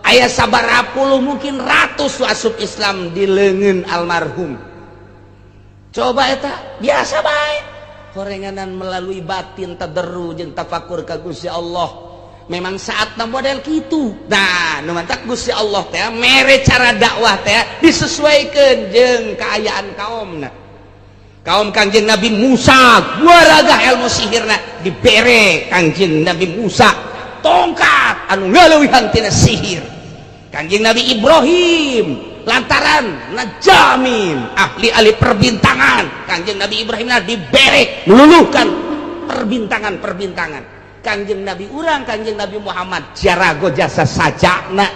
aya sabaraha puluh, mungkin ratus asup Islam di leungeun almarhum. Coba eta biasa bae horenganan melalui batin, tadarru jeung tafakur ka Gusti Allah. Memang saat model gitu. Nah, nu mantak Gusti Allah teh mere cara dakwah teh disesuaikan jeung keayaan kaumna. Kaum Kangjeng Nabi Musa waragah ilmu sihirna, dibere Kangjeng Nabi Musa tongkat anu ngaleuwihan tina sihir. Kangjeng Nabi Ibrahim Lantaran najamin ahli-ahli perbintangan. Kangjeng Nabi Ibrahim na dibere meluluhkan perbintangan-perbintangan. Kangjeng Nabi urang, Kangjeng Nabi Muhammad, jarago jasa sajana,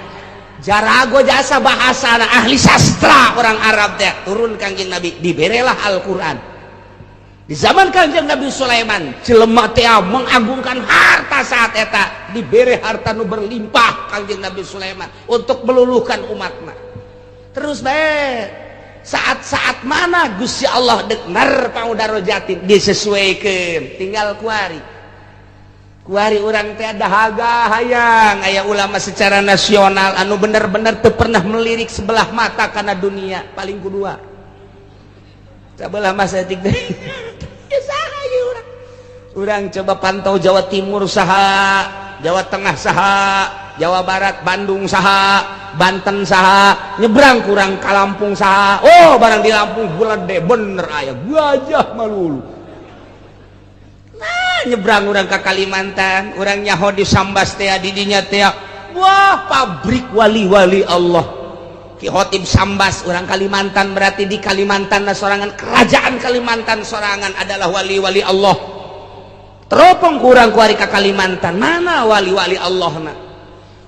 jarago jasa bahasa, ahli sastra orang Arab teh. Turun Kangjeng Nabi, diberelah Al-Quran. Di zaman Kangjeng Nabi Sulaiman, jelema teh mengagungkan harta. Saat eta dibere harta nu berlimpah Kangjeng Nabi Sulaiman untuk meluluhkan umatna. Terus bae, saat-saat mana Gusti Allah dek narfa'u darajatin disesuaikan. Tinggal kuari kuari urang teh dahaga hayang aya ulama secara nasional anu bener-bener teu pernah melirik sebelah mata karena dunia. Paling kedua sebelah masa etik teh ya saha ieu urang? Urang coba pantau Jawa Timur saha, Jawa Tengah saha, Jawa Barat, Bandung saha, Banten saha, nyebrang kurang ke Lampung saha. Oh, barang di Lampung deh bener aya gajah malulu. Nah, nyebrang urang ke Kalimantan, urang nyaho di Sambas teh, didinya teh wah, pabrik wali-wali Allah. Ki Khotib Sambas orang Kalimantan, berarti di Kalimantan sorangan, kerajaan Kalimantan sorangan adalah wali-wali Allah. Teropong kurang kuari ke Kalimantan, mana wali-wali Allah? Na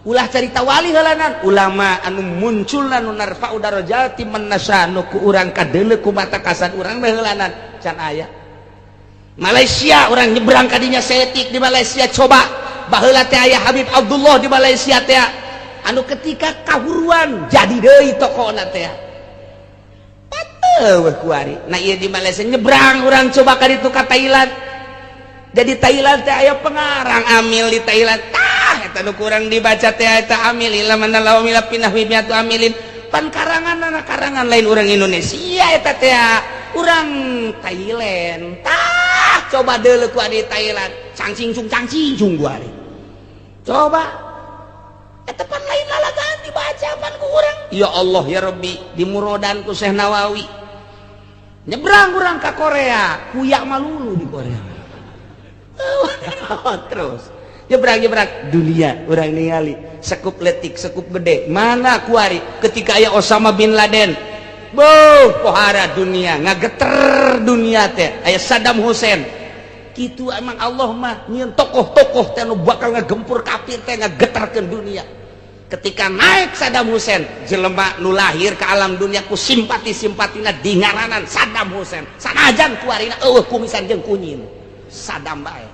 ulah cerita wali heulanan, ulama anu muncul anu narfa'u darajati man nasya, nu ku urang kadeuleu ku mata kasar urang mah heulanan can aya. Malaysia, urang nyebrang kadinya setik di Malaysia, coba baheula teh aya Habib Abdullah di Malaysia teh, anu ketika kahuruan jadi deui tokohna teh. Pateuh kuari. Nah, ieu di Malaysia. Nyebrang urang coba ka ditu ka Thailand, jadi Thailand teh aya pengarang amil di Thailand. Tah, eta nu kurang dibaca teh eta amil ila mana lawa pinah miatu amilin pan karangan anak karangan lain orang Indonesia, eta teh urang Thailand. Tah, coba deuleu ku di Thailand, cangcing cung cangcing cung gua coba eta pan lain lalagaan dibaca pan ku urang. Ya Allah ya Rabbi, di murodan ku Syekh Nawawi. Nyebrang urang ke Korea, kuyak malulu di Korea. Terus nyebrang nyebrang dunia, urang ningali sekup letik sekup gede, mana kuari ketika aya Osama bin Laden, boh, pohara dunia, ngageter dunia teh. Aya Saddam Hussein gitu. Emang Allah mah nyieun tokoh-tokoh teh nu bakal ngagempur kafir teh, ngageterkeun dunia. Ketika naik Saddam Hussein, jelema nu lahir ke alam dunia ku simpati-simpatina dingaranan Saddam Hussein, sanajan kuarina eueuh kumisan jeung kunyin, Saddam bae.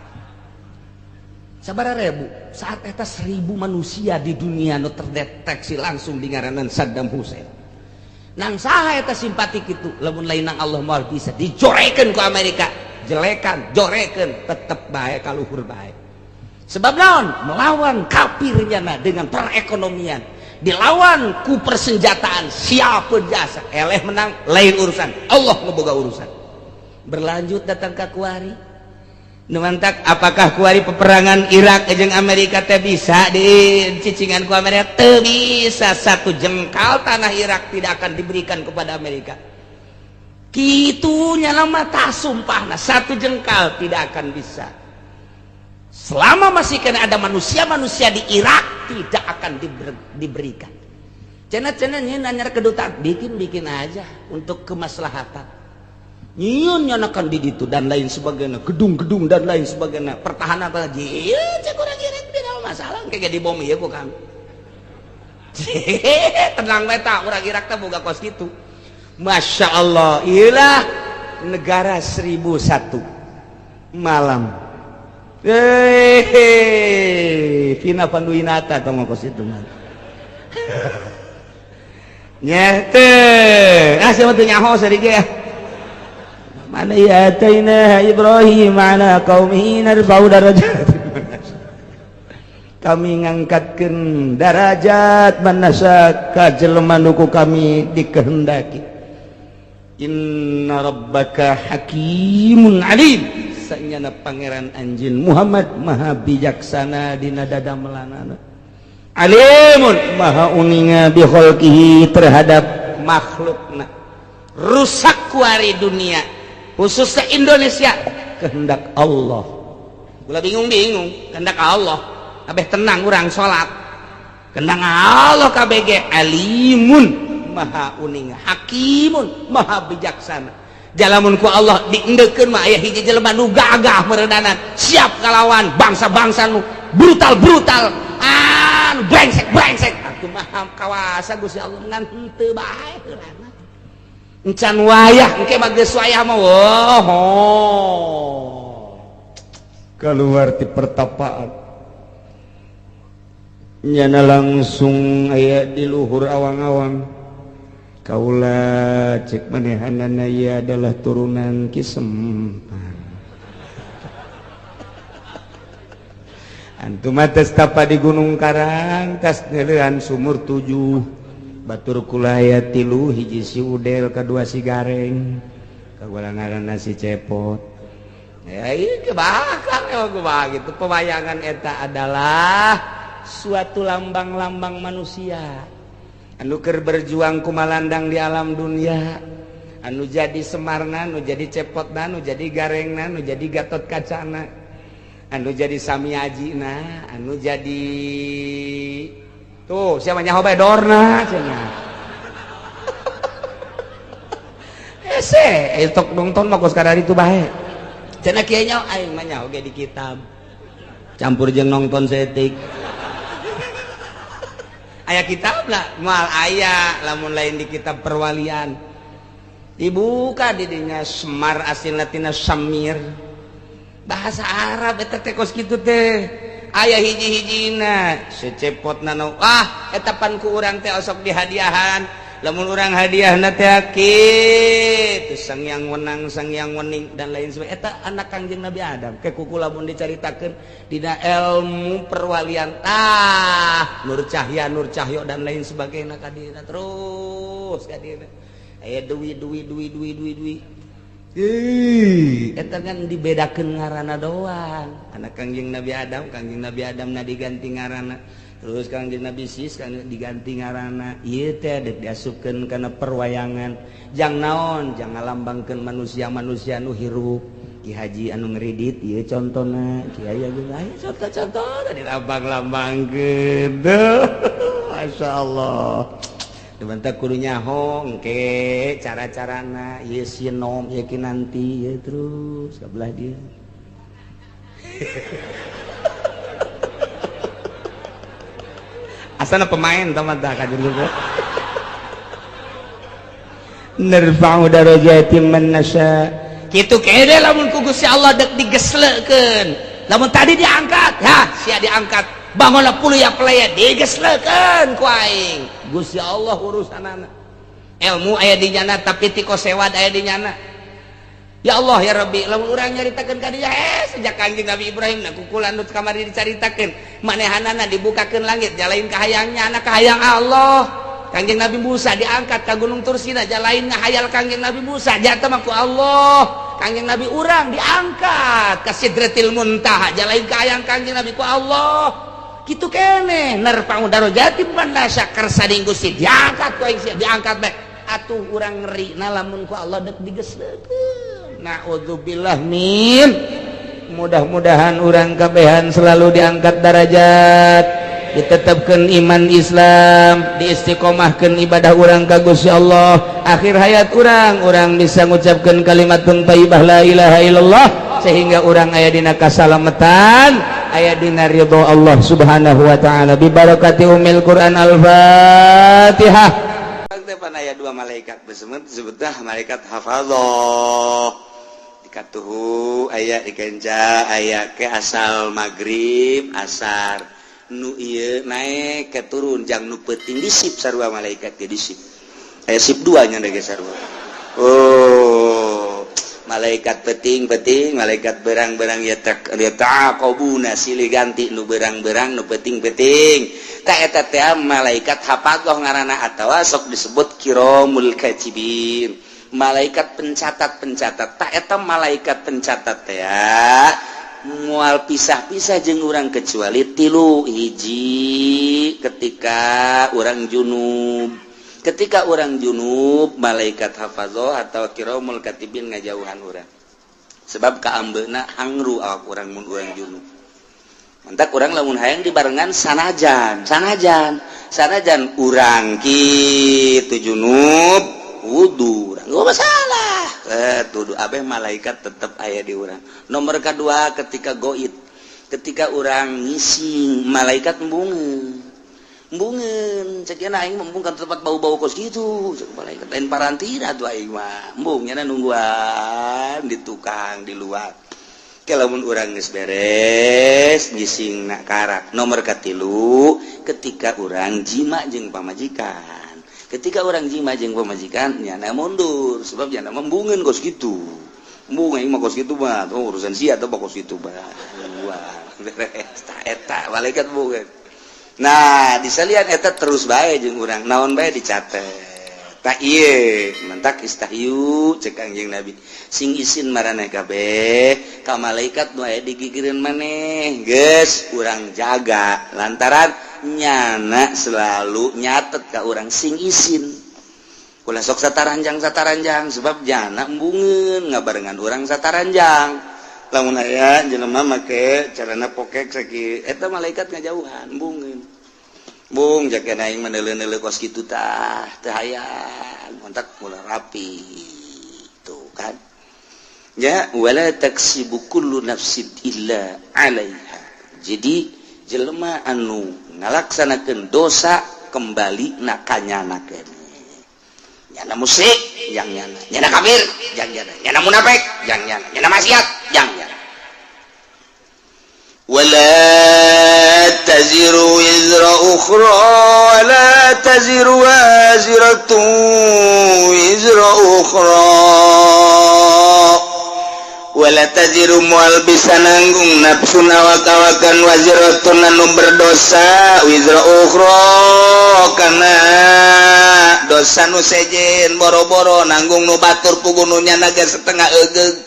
Sabaraha ribu saat eta, 1.000 manusia di dunia nu terdeteksi langsung dingaranan Saddam Hussein. Nang saha eta simpati kitu lamun lain nang Allah? Moal bisa dijorekeun ku Amerika, jelekan jorekeun tetep bae, kaluhur bae. Sebab naon? Melawan kafirnya. Nah, dengan perekonomian dilawan ku persenjataan, siapa jasa eleh menang lain urusan, Allah ngeboga urusan. Berlanjut datang ke kuari. Numantak, apakah kuari peperangan Irak jeung Amerika teh bisa di cicingan ku Amerika? Teu bisa. Satu jengkal tanah Irak tidak akan diberikan kepada Amerika. Kitunya lama tak sumpah, nah, satu jengkal tidak akan bisa. Selama masih kena ada manusia-manusia di Irak, tidak akan diberikan. Cenah-cenah nanya kedutaan, bikin-bikin aja untuk kemaslahatan. Nyieun nyanakan di ditu dan lain sebagainya, gedung-gedung dan lain sebagainya, pertahanan apa lagi. Iya, cek urang Irak tidak masalah, kayak di bom ieu ku kami. Tenang bae tah, urang Irak teh boga kos kitu. Masya Allah, iyalah negara 1001 malam. Hehehe, Vina Panduwinata tong kos itu mah. Nya teh, ah, siapa tuh nyaho seri ge. Mana ya ataina Ibrahim ala qaumihi narfa'u darajat. Kami ngangkatkeun darajat man nasya ka jelema nu ku kami dikehendaki. Inna rabbaka hakimun alim. Sanyana Pangeran anjeun Muhammad maha bijaksana dina dadamelanana. Alimun, maha uninga, bi khalqihi, terhadap makhlukna. Rusak kuari dunia, khususnya Indonesia, kehendak Allah. Ulah bingung-bingung, kehendak Allah. Kabeh tenang, urang salat, kehendak Allah KBG. Alimun. maha uning, hakimun maha bijaksana. Jalamun ku Allah diendeukeun mah aya hiji jelema nu gagah meureunanan, siap kalawan bangsa-bangsa nu brutal-brutal, anu brengsek-brengsek. Atuh maha kawasa Gusti Allah, ngan henteu bae heulana. Encan wayah, engke mah geus wayah mah oh. Keluar di pertapaan nyana langsung aya di luhur awang-awang. Kaula cek manehanana ieu adalah turunan Ki Semar. Antum atas tapa di Gunung Karang tas neuleuan sumur 7 batur kulaya 3, hiji si Udel, kedua si Gareng, kaula ngaranna si Cepot. Ya ieu kebakar ya kumaha gitu. Pewayangan eta adalah suatu lambang-lambang manusia anu keur berjuang kumalandang di alam dunia, anu jadi Semarna, anu jadi Cepotna, anu jadi Garengna, anu jadi Gatot Kacana, anu jadi Samiajina, anu jadi tuh siapa nyaho bae Dorna cenah. Hese tok nonton mah kos kadar itu bae. Cenah kieu nya aing mah nyaho ge di kitab. Campur jeung nonton setik. Aya kitab lah, moal aya lamun lain di kitab perwalian. Dibuka di dinya Semar asilna tina Samir. Bahasa Arab eta teh kos kitu teh. Aya hiji-hijina secepotna nu ah eta pan ku urang teh osok dihadiahan. Lamun urang hadiahna teh kitu sang yang wenang, sang yang wening dan lain sebagainya. Eta anak Kangjeng Nabi Adam ke kuku lamun dicaritakeun dina ilmu perwalian tah Nur Cahya, Nur Cahyo dan lain sebagainya kadina terus kadina aya duwi duwi duwi duwi duwi duwi. Ih, eta kan dibedakeun ngaranna doang. Anak Kangjeng Nabi Adam, Kangjeng Nabi Adam na diganti ngaranna. Terus Kangjeng Nabi Sis kan diganti ngaranna. Ieu teh dek diasupkeun kana perwayangan. Jang naon? Jang ngalambangkeun manusia-manusia nu hirup. Ki Haji anu ngeridit ieu contona, kiai aja aya contoh-contoh dilambang-lambangkeun. Masyaallah. Dibentak kudu nyaho engke cara-carana ieu sinom ieu kinanti ieu terus kabelah dia. Asana pemain tamat dah kajian juga. Nerfa'u darajatin man nasya. Kitu kene lamun ku Gusti Allah dek digeslekeun. Lamun tadi diangkat, ya sia diangkat. Bangunlah puluh ya pelaya digeslekeun ku aing. Gusti Allah urusanana. Ilmu aya di nyana tapi tiko sewad aya di nyana. Ya Allah ya Rabbi, lamun urang nyaritakeun ka dieu sejak Kangjeng Nabi Ibrahim na kukulan nu kamari dicaritakeun, manehanana dibukakeun langit jalain kahayangnya anak kahayang Allah. Kangjeng Nabi Musa diangkat ka Gunung Tursina jalain ngahayal Kangjeng Nabi Musa jatuh mah ku Allah. Kangjeng Nabi urang diangkat ka Sidratil Muntaha jalain kahayang Kangjeng Nabi ku Allah. Kitu keneh nerfa'u darajati man nasya kersa Gusti diangkat ku aing diangkat bae. Atuh urang ngeri na lamun ku Allah dek digeslekeun. Na'udzubillah min. Mudah-mudahan urang kabehan selalu diangkat darajat, ditetapkan iman Islam, diistiqomahkan ibadah urang ka Gusti Allah. Akhir hayat urang, urang bisa ngucapkan kalimat thayyibah la ilaha illallah sehingga urang aya dina kasalamatan, aya dina ridho Allah Subhanahu wa taala. Bi barakati umil Quran. Al-Fatihah. Depan aya dua malaikat besemet disebutlah malaikat hafadzah. Dikatuhu aya dikenca aya ke asal maghrib asar nu ieu naik ke turun jang nu peuting disip sarua malaikat ge disip. Aya sip dua nya ge sarua. Oh, malaikat peting-peting, malaikat berang-berang ya taqabuna silih ganti nu berang-berang nu peting-peting. Ta eta teh malaikat hafadzah ngaranna atawa sok disebut kiramul katibin. Malaikat pencatat-pencatat. Ta eta malaikat pencatat teh mual pisah-pisah jeung urang kecuali tilu hiji ketika urang junub. Ketika orang junub malaikat hafadzah atau kiramul katibin ngajauhan urang. Sebab kaambeuna hangru awak urang mun urang junub. Mantak urang lamun hayang dibarengan, sanajan sanajan sanajan urang kitu junub, wudu urang gak masalah, tuduh abeh malaikat tetep aya di urang. Nomor kedua, ketika goib, ketika urang ngising, malaikat embungeun embungeun. Cek aing embung kan tempat bau-bau kos gitu. Cek malaikat, lain parantina tuh aing mah embung, nyana nungguan di tukang di luar. Lamun urang geus beres ngising nak karak. Nomor katilu, ketika urang jima jeung pamajikan. Ketika urang jima jeung pamajikan, nyana mundur sebab nyana embungeun kos gitu. Embung aing mah kos gitu mah, oh, urusan sia atau kos gitu mah. Wah, beres ta eta malaikat embungeun. Nah, disalian eta terus bae jeung urang, naon bae dicatet. Tak ieu mantak istahyu, cek Kangjeng Nabi, sing isin maraneh kabeh ka malaikat nu aya di gigireun maneh. Geus urang jaga lantaran nyana selalu nyatet ka urang. Sing isin, ulah sok sataranjang sataranjang, sebab jana embungeun ngabarengan urang sataranjang. Lamun aya jelema make carana pokek sakieu, eta malaikat ngajauhan, embungeun. Bung, jaga aing mah neuleuh kos kitu tah teu hayang, kontak mulai rapi tuh kan ya. Wala taksibu kullu nafsin illa 'alaiha. Jadi jelema anu ngalaksanakeun dosa kembali na kanyana keneh. Nyana musyrik jang nyana, nyana kafir jang nyana, nyana munafik jang nyana, nyana maksiat jang nyana. ولا تزر وزر أخرى ولا تزر وازرة وزر أخرى. ولا تزر moal bisa nanggung nafsun awak-awakan, waziratun anu berdosa, wizra ukhra kana dosa nu sejen. Boro-boro nanggung nu batur, puguh nu nyana ge setengah egeug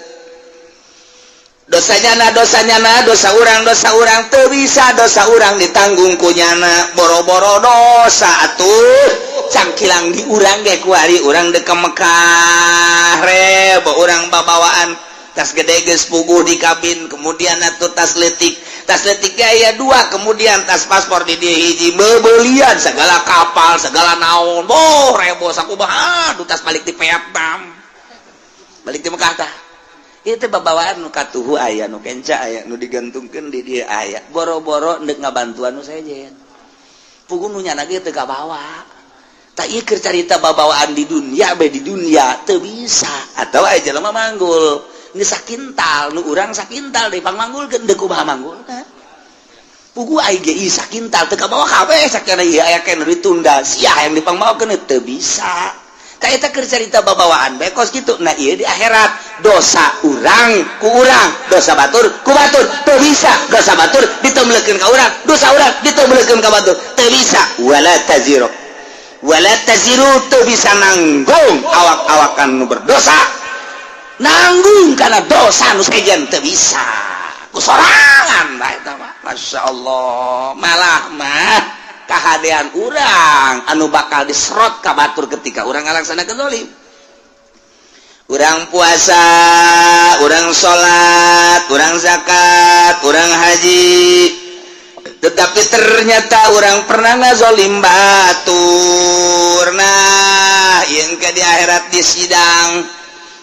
dosanya. Na dosanya, na dosa urang, dosa urang teu bisa dosa urang ditanggung ku nyana. Boro-boro dosa atuh cangkilang di urang ge. Kuari urang dek ke Mekah, rebo urang babawaan tas gede geus puguh di kabin, kemudian atuh tas letik, tas letik aya dua, kemudian tas paspor di dieu hiji, bebelian segala kapal segala naon. Boh, rebo sakumaha. Aduh, tas balik di Vietnam, balik di Mekah tah itu babawaan nu katuhu aya, nu kenca aya, nu digantungkeun di dieu aya. Boro-boro ndek ngabantuan nu sejen, puguh nu nyana ge teu kabawa. Tak ieu keur carita babawaan di dunia bae. Di dunia teu bisa. Atau aya jelema manggul geus sakintal, nu urang sakintal deui pangmanggulkeun, deuk kumaha manggulna? Puguh aing ge sakintal teu kabawa kabeh. Sakana ieu aya keneh ditunda sia yang dipangmawakeun, teu bisa. Eta keur carita babawaan bae kos kitu. Nah, ieu di akhirat dosa urang ku urang, dosa batur ku batur. Teu bisa dosa batur ditemlekeun ka urang, dosa urang ditemlekeun ka batur, teu bisa. Wala taziru, wala taziru teu bisa nanggung awak-awakan nu berdosa, nanggung karena dosa nu sejen teu bisa ku sorangan bae eta mah. Masya Allah, malah mah kahadean urang anu bakal diserot ka batur ketika urang ngalaksanakeun zalim. Urang puasa, urang salat, urang zakat, urang haji, tetapi ternyata urang pernah ngazolim batur. Nah, yang ke di akhirat di sidang,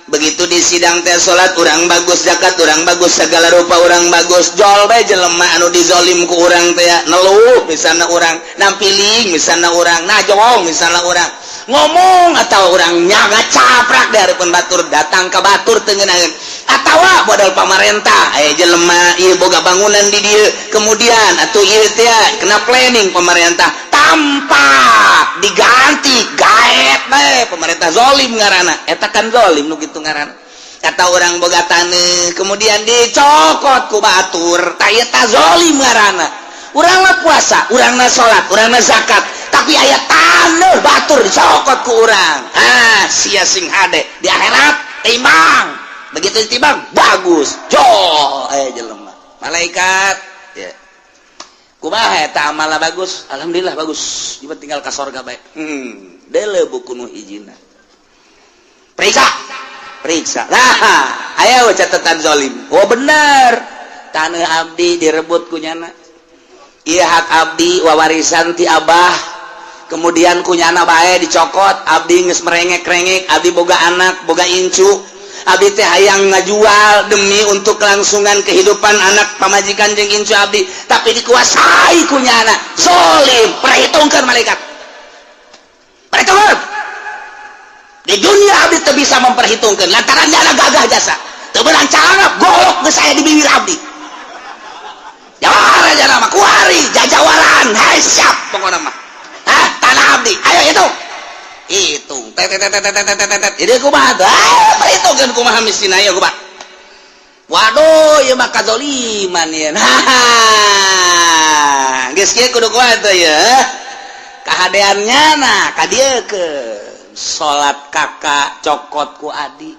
begitu di sidang teh salat urang bagus, zakat urang bagus, segala rupa urang bagus. Jol bae jelema anu dizolim ku urang teh neluh misalnya, urang nampiling misalnya, urang najong misalnya, urang ngomong atau urang nyaga caprak dari pun batur, datang ke batur tengenaeun atawa modal pamarentah. Aya jelema ieu boga bangunan di dieu, kemudian atuh ieu teh kena planning pemerintah tanpa diganti, gaet bae pemerintah. Zolim ngaranna eta kan, zolim nu kitu ngaranna. Kata urang boga taneuh, kemudian dicokot ku batur, tah eta zolim ngaranna. Urang mah puasa, urang mah salat, urang mah zakat, tapi aya taneuh batur dicokot ku urang. Ah, sia sing hade di akhirat timbang. Begitu ditimbang bagus, jol aya jelema malaikat ya, kumaha eta amalna? Bagus, alhamdulillah bagus. Ieu tinggal ka sorga bae. Deuleu buku nu hijina, periksa, periksa. Nah, aya catatan zolim. Oh, bener, tanah abdi direbut ku nyana. Iya, hak abdi wawarisan ti abah, kemudian ku nyana bae dicokot. Abdi geus merengek-rengek, abdi boga anak, boga incu. Abdi teh hayang ngajual demi untuk kelangsungan kehidupan anak, pamajikan jeung incu abdi, tapi dikuasai ku nyana. Zolim. Perhitungkan, malaikat, perhitungkan. Di dunia abdi teu bisa memperhitungkan lantaran nyana gagah jasa, teu beunang calana golok geus aya di bibir abdi. Jawara jana mah kuari jajawaran. Hai, siap pokoknya mah. Hah, tanah abdi ayo hitung hitung, tet tet tet tet tet tet. Ini kumaha tuh? Ah, perhitungkeun kumaha miskin, ayo kumaha. Waduh, ieu mah kazoliman ieu. Haha, geus kieu kudu kumaha tuh ya kahadeannya? Nah, ka dieu ke salat kakak cokot ku adi,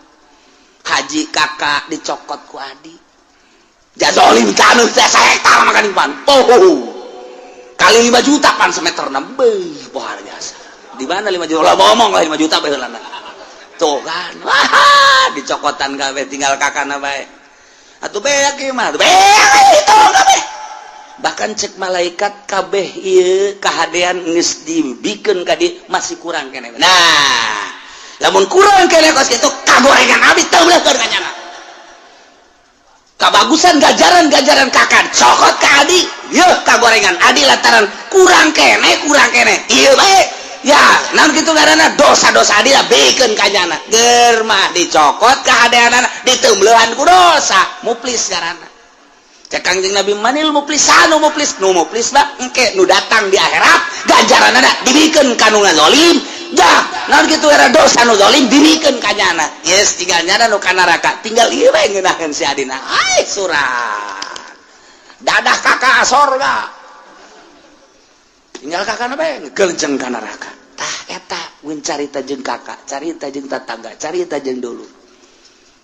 haji kakak dicokot ku adi. Jazolim taneuh teh sahektar makan pan. Oh, kali 5 juta pan semeter beuh, pohara jasa. Di mana 5 juta lah, ngomong lah 5 juta bae heulana. Tuh kan, wah, dicokotan kabeh, tinggal kakana bae. Atuh beak ieu mah, beak itu kabeh. Bahkan cek malaikat, kabeh ieu kahadean geus dibikeun ka dieu, masih kurang keneh. Nah, lamun kurang keneh kos kitu, kagorengan abdi teu beuleuhkeun ka nyana. Kabagusan gajaran-gajaran kakak cokot ke adi, yeuh kagorengan adi lantaran kurang kene, kurang kene ieu bae ya. Naon kitu ngaranna, dosa-dosa adi lah bikeun ka nyana. Ger mah dicokot kahadeanana, diteumbeuhan ku dosa. Muflis ngaranna. Cek Kangjeng Nabi, manil muflis? Anu muflis, nu muflis mah engke nu datang di akhirat, ganjaranana dibikeun ka nu ngazolim. Dah, naon kitu era, dosa nu zalim dibikeun ka nyana. Yes, tinggal nyana nu ka neraka, tinggal ieu bae ngeunaheun si adina. Ai surat dadah kakak sorga, tinggal kakak bae ngegelenceng ka neraka. Tah, eta mun carita jeung kakak, carita jeung tetangga, carita jeung dulu.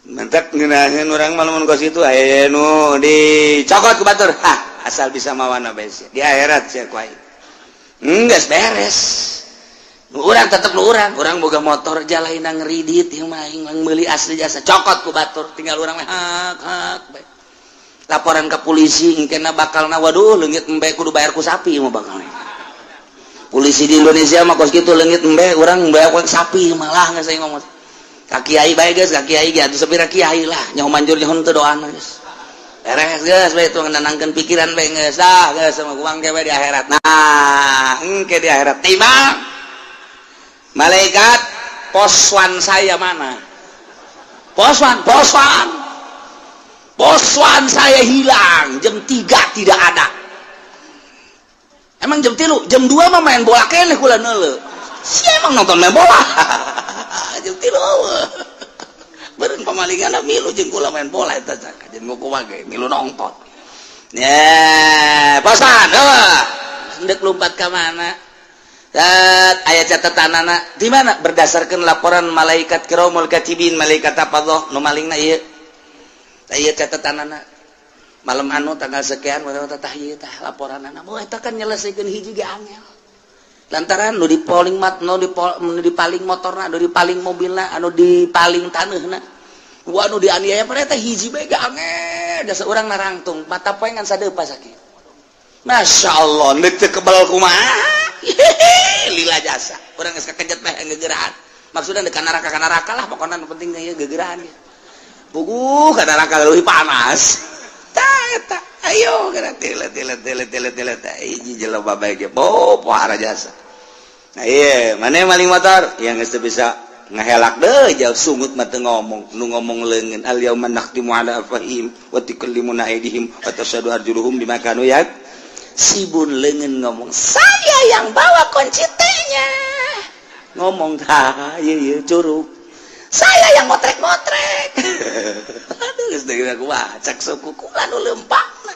Mentek ngeunaheun urang mah lamun kos kitu, aya nu dicokot ku batur. Hah, asal bisa mawana bae sia. Di akhirat sia ku aing. Geus beres. Nu urang tetep nu urang, urang boga motor jalaina ngeridit ieu mah, aing meuli asli jasa, cokot ku batur, tinggal urang mah hak hak bae. Laporan ke polisi engkena bakalna, waduh, leungit embe kudu bayar ku sapi mah bakalna. Polisi di Indonesia mah kos kitu, leungit embe urang bayar ku sapi malah. Geus saya ngomong ka kiai bae geus, ka kiai ge atuh sapira kiai lah nyaho manjur nyaho teu doana. Geus beres, geus bae itu nenangkeun pikiran bae, geus dah, geus sama kuang ge di akhirat. Nah, engke di akhirat timbang malaikat, poswan saya mana? Poswan, poswan, poswan saya hilang jam 3, tidak ada. Emang jam 3, jam 2 mah main bola keneh kula neuleu. Si emang nonton main bola jam 3, beureun pamalingan milu jeung kula main bola eta jeung kumaha ge milu nonton. Ya, poswan, oh, ndek lompat ka mana? Aya catatan anak di mana berdasarkan laporan malaikat kiromul katibin, malaikat apa doh nu malingna ieu. Ieu catatan anak malam anu tanggal sekian tah, ieu tah laporan anak. Oh, eta kan nyelesaikeun hiji ge angel lantaran nu dipaling mat, nu dipaling motorna, nu dipaling mobilna, anu dipaling taneuhna, wah, nu dianiaya pada eta hiji bae ge angel. Jasa urang narangtung mata poe ngan sadeupa sakit. Masya Allah, neuk teu kebal kumaha. Lila jasa urang geus kakejet mah gegeraan, maksudnya dekat neraka, ka neraka lah pokoknya. Nu penting ieu gegeraan ya puguh ka neraka leuwih panas. Tah eta, ayo geura tile tile tile tile tile tah hiji jelema bae ge oh pohara jasa. Nah, iya, mana maling motor yang geus teu bisa ngahelak deh jauh, sungut mah teu ngomong, nu ngomong leungeun. Al yauma nakhtimu ala afwahihim wa tukallimuna aydihim wa tashhadu arjuluhum bima kanu yak sibun. Leungeun ngomong, "Saya yang bawa kunci T-nya." Ngomong tah ieu, ieu curug, "Saya yang motrek-motrek." Aduh, geus deui aku cak suku kula nu leumpangna.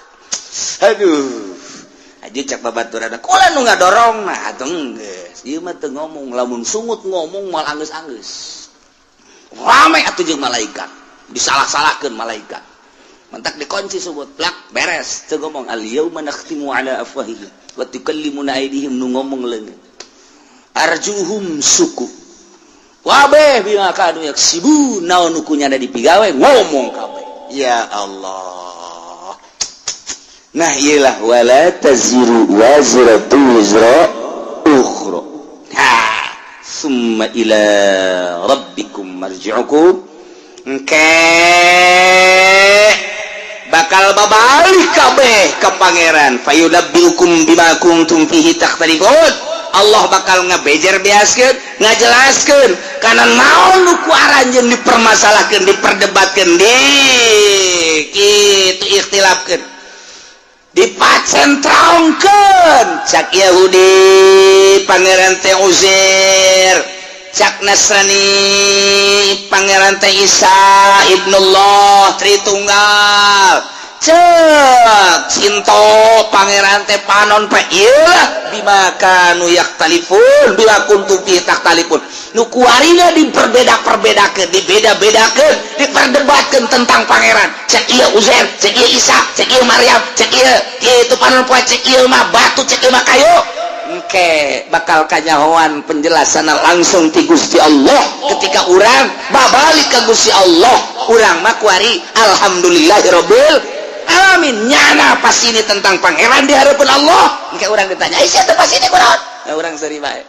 Aduh. Aja cak babaturan kula nu ngadorong. Nah, atuh geus ieu mah teu ngomong. Lamun sungut ngomong moal anggeus-anggeus, rame atuh jeung malaikat, disalah-salahkeun malaikat. Mentak dikunci sungut plak, beres, teu ngomong. Al yauma nakhtimu ala afwahihim wa tukallimuna aydihim, nu ngomong leungeun, arjuhum suku, wabeh bima kanu yaksibun. Naon nu kunyana dipigawe, ngomong kabeh. Ya Allah. Nah, iyalah, wala taziru waziratu wizra ukhra. Ha, summa ila rabbikum marji'ukum. Engke bakal babalik kabeh ke Pangeran, fayunabbiukum bima kuntum fihi takhtalifun. Allah bakal ngabejer beaskeun, ngajelaskeun kana naon nu ku aranjeun dipermasalahkeun, diperdebatkeun, di kitu ikhtilafkeun, dipacentrongkeun. Cak Yahudi, Pangeran teh Uzair. Cak Nasrani, Pangeran teh Isa ibnullah, Tritunggal. Cek Sinto, Pangeran teh panon pe. Iyalah, bima kanu yakhtalifun, bima kuntum fi takhtalifun, nu kuarina diperbeda-perbedakeun, dibeda-bedakeun, diperdebatkeun tentang Pangeran. Cek ieu Uzair, cek ieu Isa, cek ieu Maryam, cek ieu ieu itu panon poe, cek ieu mah batu, cek ieu mah kayu. Engke bakal kanyahoan penjelasan langsung ti Gusti Allah ketika urang babalik ke Gusti Allah. Urang mah kuari alhamdulillahirabbil alamin, nyana pas ini tentang Pangeran di hadapan Allah. Engke urang ditanya, "Ih, siapa pas ini kunaon?" Nah, urang seri bae,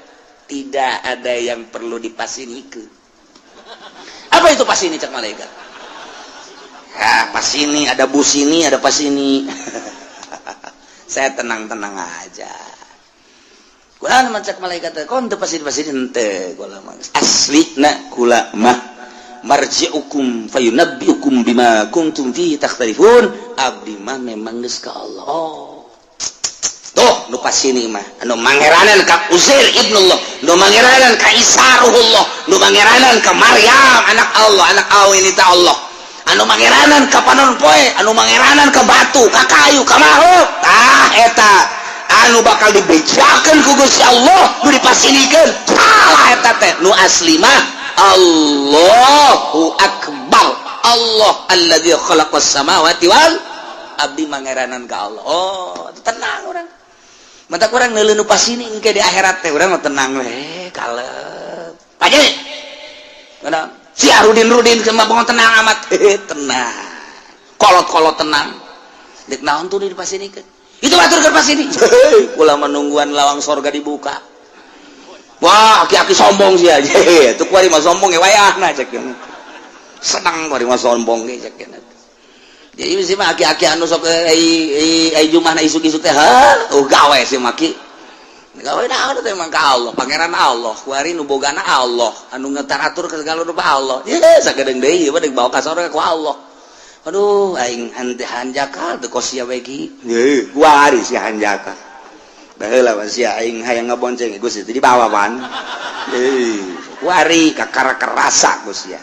tidak ada yang perlu dipasinikeun. Apa itu pas ini? Cek malaikat. Ya, pas ini ada bus, ini ada pas ini. Saya tenang-tenang aja. Kula mah, cek malaikat, kon teu pasti pasti henteu. Kula mah asli na, kula mah marji'ukum fayunabbiukum bima kuntum fihi takhtalifun. Abdi mah memang geus ka Allah. Oh, tuh nu pasini mah anu mangeranan ka Uzair ibnullah, nu mangeranan ka Isa ruhullah, nu mangeranan ka Maryam anak Allah, anak awi ta Allah, anu mangeranan ka panon poe, anu mangeranan ka batu, ka kayu, ka makhluk. Tah, eta anu bakal dibejakeun ku Gusti Allah. Nu dipasinikeun salah eta teh. Nu asli mah Allahu akbar, Allah alladzi khalaqas samawati wal, abdi mangeranan ka Allah. Oh, tenang urang. Mata kurang neuleuh nu pasini engke di akhirat teh urang mah tenang we, kalep. Paje. Mana? Si Arudin Rudin sama bangun tenang amat. Tenang. Kolot-kolot tenang. Dek naon tuh di pasinikeun? Itu batur ke pasini. Kula menungguan lawang sorga dibuka. Wah, aki-aki sombong sih aja. Itu kuari mah sombong ya wayahna, cek. Senang kuari mah sombong ge, cek. Jadi sih mah aki-aki anu sok ai ai jumahna isuk-isuk teh, ha, oh gawe sih maki. Gawe naon teh emang ka Allah, Pangeran Allah, kuari nu bogana Allah, anu ngetaratur ke segala rupa Allah. Ye, sagedeung deui ieu mah bawa ka sorga ku Allah. Aduh, aing hante hanjakal teu kos sia we ki. Ye, kuari si hanjakal. Baheula mah sia aing hayang ngabonceng Gusti teh dibawa pan. Eh, kuari kakara kerasa Gusti ya.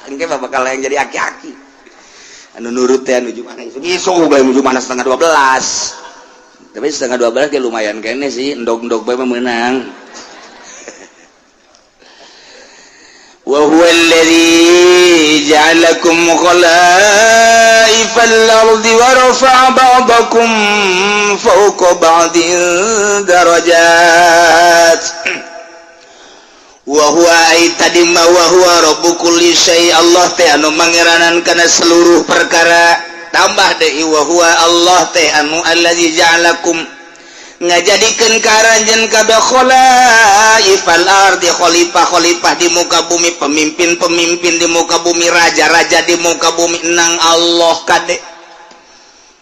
Engke mah bakal yang jadi aki-aki. Anu nurut teh anu mana isuk isuk bae menuju mana setengah 12, tapi setengah 12 ge lumayan kene sih, endog-endog bae mah meunang. Wa huwa alladhi ja'alakum khala'ifal ardi wa rafa'a ba'dakum fawqa ba'din darajat. Wa huwa ay tadi ma wa huwa rabbu kulli syai, Allah teh anu mangeranan kana seluruh perkara. Tambah deui, wa huwa, Allah teh anu allazi ja'alakum, ngajadikeun ka aranjeun kabeh, khalaifal ardi, khalifah-khalifah di muka bumi, pemimpin-pemimpin di muka bumi, raja-raja di muka bumi. Nang Allah kade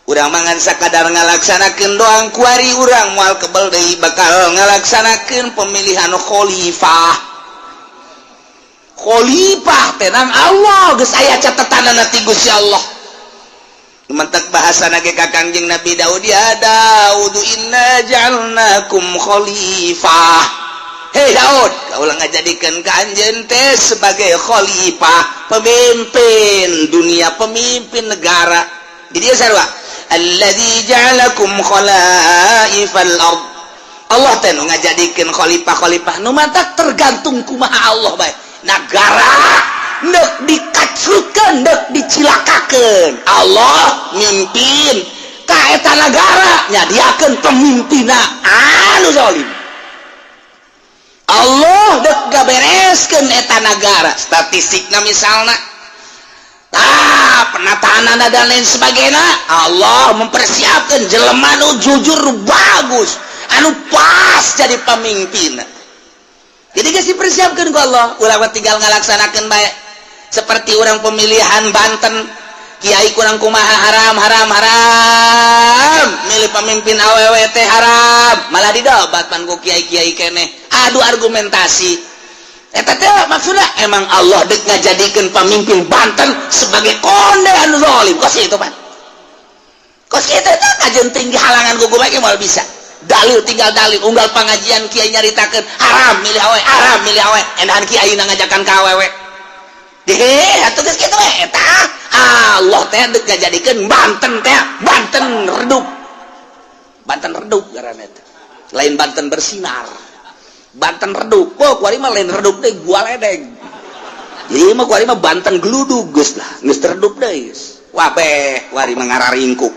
urang mangan sakadar ngalaksanakeun doang. Kuari urang moal kebel deui bakal ngalaksanakeun pemilihan khalifah. Khalifah tenang, Allah geus aya catatanana ti Gusti Allah. Mentek bahasa nage ka Kangjeng Nabi Daud, ya Daud, inna ja'alnakum khalifah. Hei Daud, kaulah ngajadikeun ka anjeun teh sebagai khalifah, pemimpin dunia, pemimpin negara. Di dia sarua, alladzi ja'alakum khalaifal ard, Allah teh nu ngajadikeun khalifah-khalifah. Nu matak tergantung kumaha Allah bae nagara, nek dikacrutkeun, nek dicilakakeun, Allah mimpin ka eta nagara, nyadiakeun pemimpinna anu zalim. Allah dek gabereskeun eta nagara, statistikna misalna. Tah, penataan Tanah dan lain sebagainya. Allah mempersiapkan jelema nu jujur, nu bagus, anu pas jadi pemimpin. Jadi geus dipersiapkan ku Allah, ulah tinggal ngalaksanakeun bae. Seperti orang pemilihan Banten, kiai kurang kumaha, haram, haram, haram, milih pemimpin awewe teh haram, malah didobat pan ku kiai-kiai keneh, adu argumentasi. Eta teh maksudnya emang Allah dek ngajadikeun pemimpin Banten sebagai konde anu zalim. Kos itu pan, kos itu teh kajen tinggi halangan ku bae moal bisa. Dalil tinggal dalil, unggal pengajian kiai nyaritakeun haram milih awewe, haram milih awewe, endahan kiai ngajakan ka awewe deh atuh. Geus kitu we, eta Allah teh dek ngajadikeun Banten teh Banten redup. Banten redup ngaranna teh, lain Banten bersinar, Banten redup. Oh, kuari mah lain redup deh, gua ledeng. Jadi mah kuari mah Banten geludug, geus lah, geus redup deh geus. Wabeh kuari mah ngararingkuk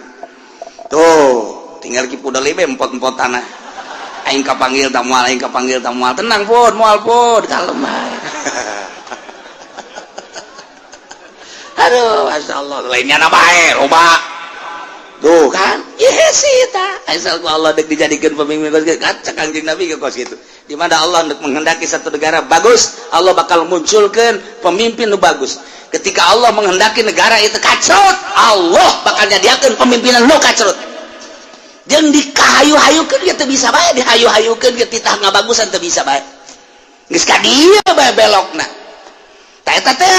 tuh, tinggal Ki Pudel be empot-empot tanah. Aing kapanggil tak moal, aing kapanggil tak moal. Tenang pun, moal pun, kalem bae. Aduh, masya Allah, lainnya na bae loba tuh kan. Iya sih, ta asal ku Allah dek dijadikan pemimpin kos kitu. Cek Kanjeng Nabi ke kos gitu, di mana Allah dek menghendaki satu negara bagus, Allah bakal munculkan pemimpin nu bagus. Ketika Allah menghendaki negara itu kacrut, Allah bakal nyadiakeun pemimpinan nu kacrut. Jeung dikahayu-hayukeun ge teu bisa bae, dihayu-hayukeun ge titah ngabagusan teu bisa bae, geus ka dieu bae belokna. Tah, eta teh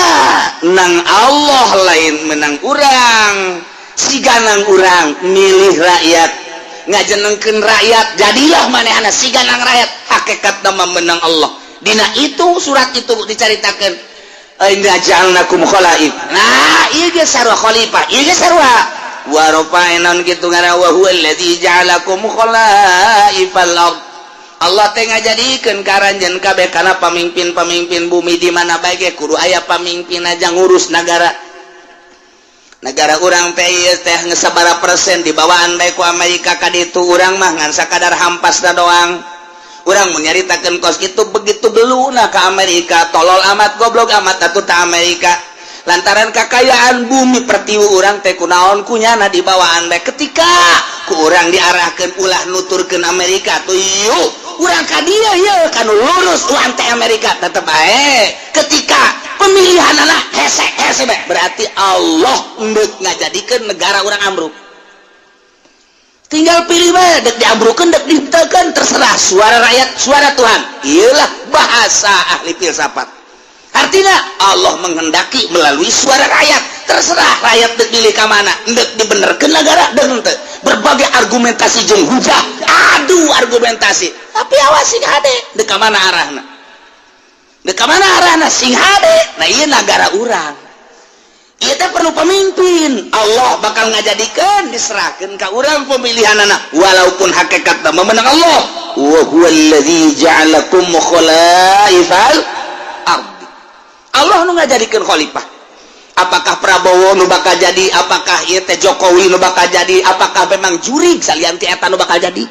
nang Allah, lain menang urang. Siganang urang milih rakyat, ngajenengkeun rakyat, jadilah manehna siganang rakyat. Hakikat nama menang Allah. Dina itu surat itu dicaritakeun, inna ja'alnakum khalaif. Nah, ieu ge sarua khalifah, ieu ge sarua wa rafa'na kitu ngaran wa huwa alladzi ja'alakum khalaifal ard. Allah teh ngajadikeun karanjeun kabeh kana pamimpin-pamimpin bumi. Di mana bae ge kudu aya pamimpin aja ngurus negara. Negara urang teh ieu teh geus sabaraha persen dibawaan bae ku Amerika ka ditu. Urang mah ngan sakadar hampasna doang. Urang mun nyaritakeun kos kitu, begitu beluna ka Amerika, tolol amat, goblok amat atuh ta Amerika, lantaran kakayaan bumi pertiwi urang teh kunaon kunyana dibawaan bae. Ketika ku urang diarahkeun ulah nuturkeun Amerika tuh, yuk urang ka dieu, yeuh kanu lurus urang teh Amerika tetep bae. Ketika pemilihan anak hese hese bae, berarti Allah endek ngajadikeun negara urang ambruk. Tinggal pilih bae, dek diambrukeun, dek dihenteukeun, terserah. Suara rakyat suara Tuhan, iyalah bahasa ahli filsafat. Artinya Allah menghendaki melalui suara rakyat, terserah rakyat dek milih ka mana, dek dibenerkeun negara dek henteu. Berbagai argumentasi jeung hujah, adu argumentasi, tapi awas, sing hade dek ka mana arahna, dek ka mana arahna, sing hade. Nah, ieu negara urang ieu teh perlu pemimpin. Allah bakal ngajadikeun, diserahkeun ka urang pemilihan anak, walaupun hakikatna memenang Allah. Wa huwallazi ja'alakum khalaifal ardi. Allah nu ngajadikeun khalifah. Apakah Prabowo nu bakal jadi, apakah ieu teh Jokowi nu bakal jadi, apakah memang jurig salian ti eta nu bakal jadi,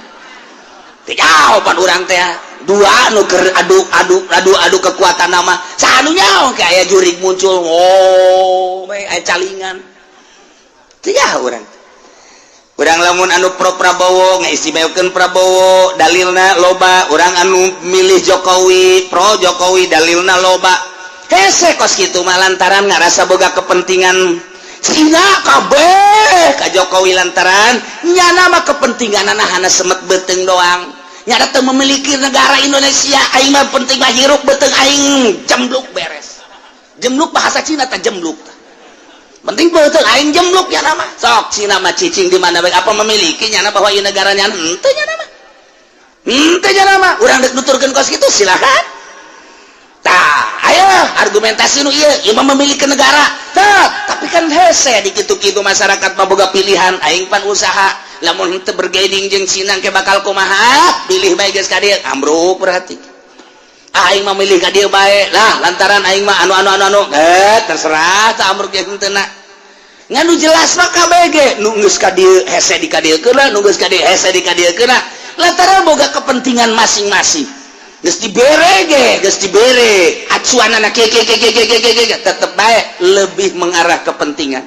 teu jawaban urang teh. Dua nu keur adu adu adu adu kekuatan nama, saha nu nyaho aya jurig muncul, oh aya calingan, teu nyaho urang. Urang lamun anu pro Prabowo ngaistimewakeun Prabowo, dalilna loba. Urang anu milih Jokowi, pro Jokowi, dalilna loba. Hese kos kitu mah lantaran ngarasa boga kepentingan Cina kabeh ka Jokowi, lantaran nyana mah kepentingan hana semet beuteung doang, nyana teu memiliki negara Indonesia. Aing mah penting mah hirup beuteung aing jembluk, beres. Jembluk bahasa Cina tah, jembluk. Penting beuteung aing jembluk nyana mah. Sok Cina mah cicing di mana bae, apa memiliki nyana bahwa ieu negara nyana? Henteu nyana mah, henteu nyana mah. Urang dek nuturkeun kos kitu silakan. Tah, ayo argumentasi nu ieu, ieu mah memiliki negara. Tah, tapi kan hese di kitu-kitu masyarakat mah boga pilihan. Aing pan usaha, lamun henteu bergaining jeung Cina ke bakal kumaha? Pilih bae geus ka dieu, ambruk berarti. Aing mah milih ka dieu bae lah, lantaran aing mah anu anu anu anu, eh terserah tah ambruk jeung henteu na. Ngan nu jelas mah KBG nu geus ka dieu hese di ka dieu keuna, nu geus ka dieu hese di ka dieu keuna, lantaran boga kepentingan masing-masing. Geus dibere ge, geus dibere acuan anak ke ke ke ke ke ke ke, tetep bae lebih mengarah kepentingan.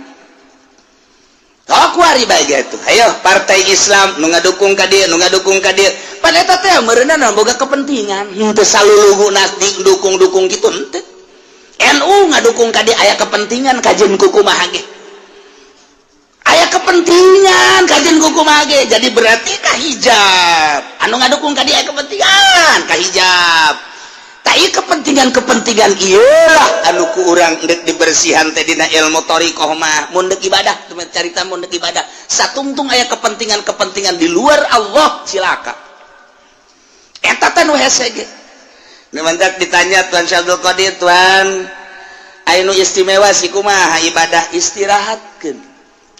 Sok wari bae gitu. Ayo partai Islam nu ngadukung ka dieu, nu ngadukung ka dieu. Pan eta teh meureunna boga kepentingan. Henteu salulugu dukung-dukung gitu henteu. NU ngadukung ka dieu aya kepentingan kajeun kumaha ge. Aya kepentingan kajeun kumaha ge. Jadi berarti ka hijab. Anu ngadukung ka dieu aya kepentingan ka hijab. Tai kepentingan-kepentingan iyalah anu ku urang dek dibersihan teh dina ilmu thoriqoh mah, mun deuk ibadah, carita mun deuk ibadah satungtung aya kepentingan-kepentingan di luar Allah, cilaka. Eta teh nu hese ge. Nu mantak ditanya Tuan Syekh Abdul Qadir, "Tuan, aya nu istimewa sih kumaha ibadah?" "Istirahatkeun."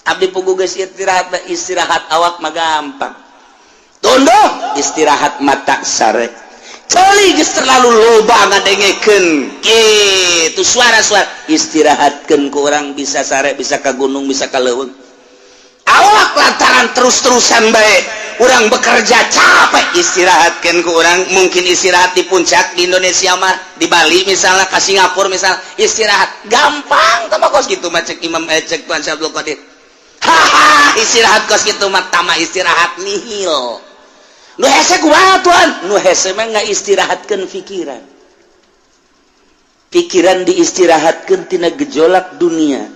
Abdi puguh geus istirahat, istirahat awak mah gampang, tunduh. Istirahat mata sare. Ceuli geus terlalu loba ngadengekeun kitu suara-suara, istirahatkeun ku urang bisa sare, bisa ka gunung, bisa ka leuweung. Awak lantaran terus-terusan bae urang bekerja capek, istirahatkeun ku urang mungkin istirahat di puncak di Indonesia mah, di Bali misalnya, ke Singapura misalnya, istirahat gampang tah kos kitu mah. Cek Imam, cek Tuan Syekh Abdul Qadir, "Haha, istirahat kos kitu mah tama istirahat nihil." Nu hese kumaha, Tuan? Nu hese mah ngaistirahatkeun pikiran. Pikiran diistirahatkeun tina gejolak dunia.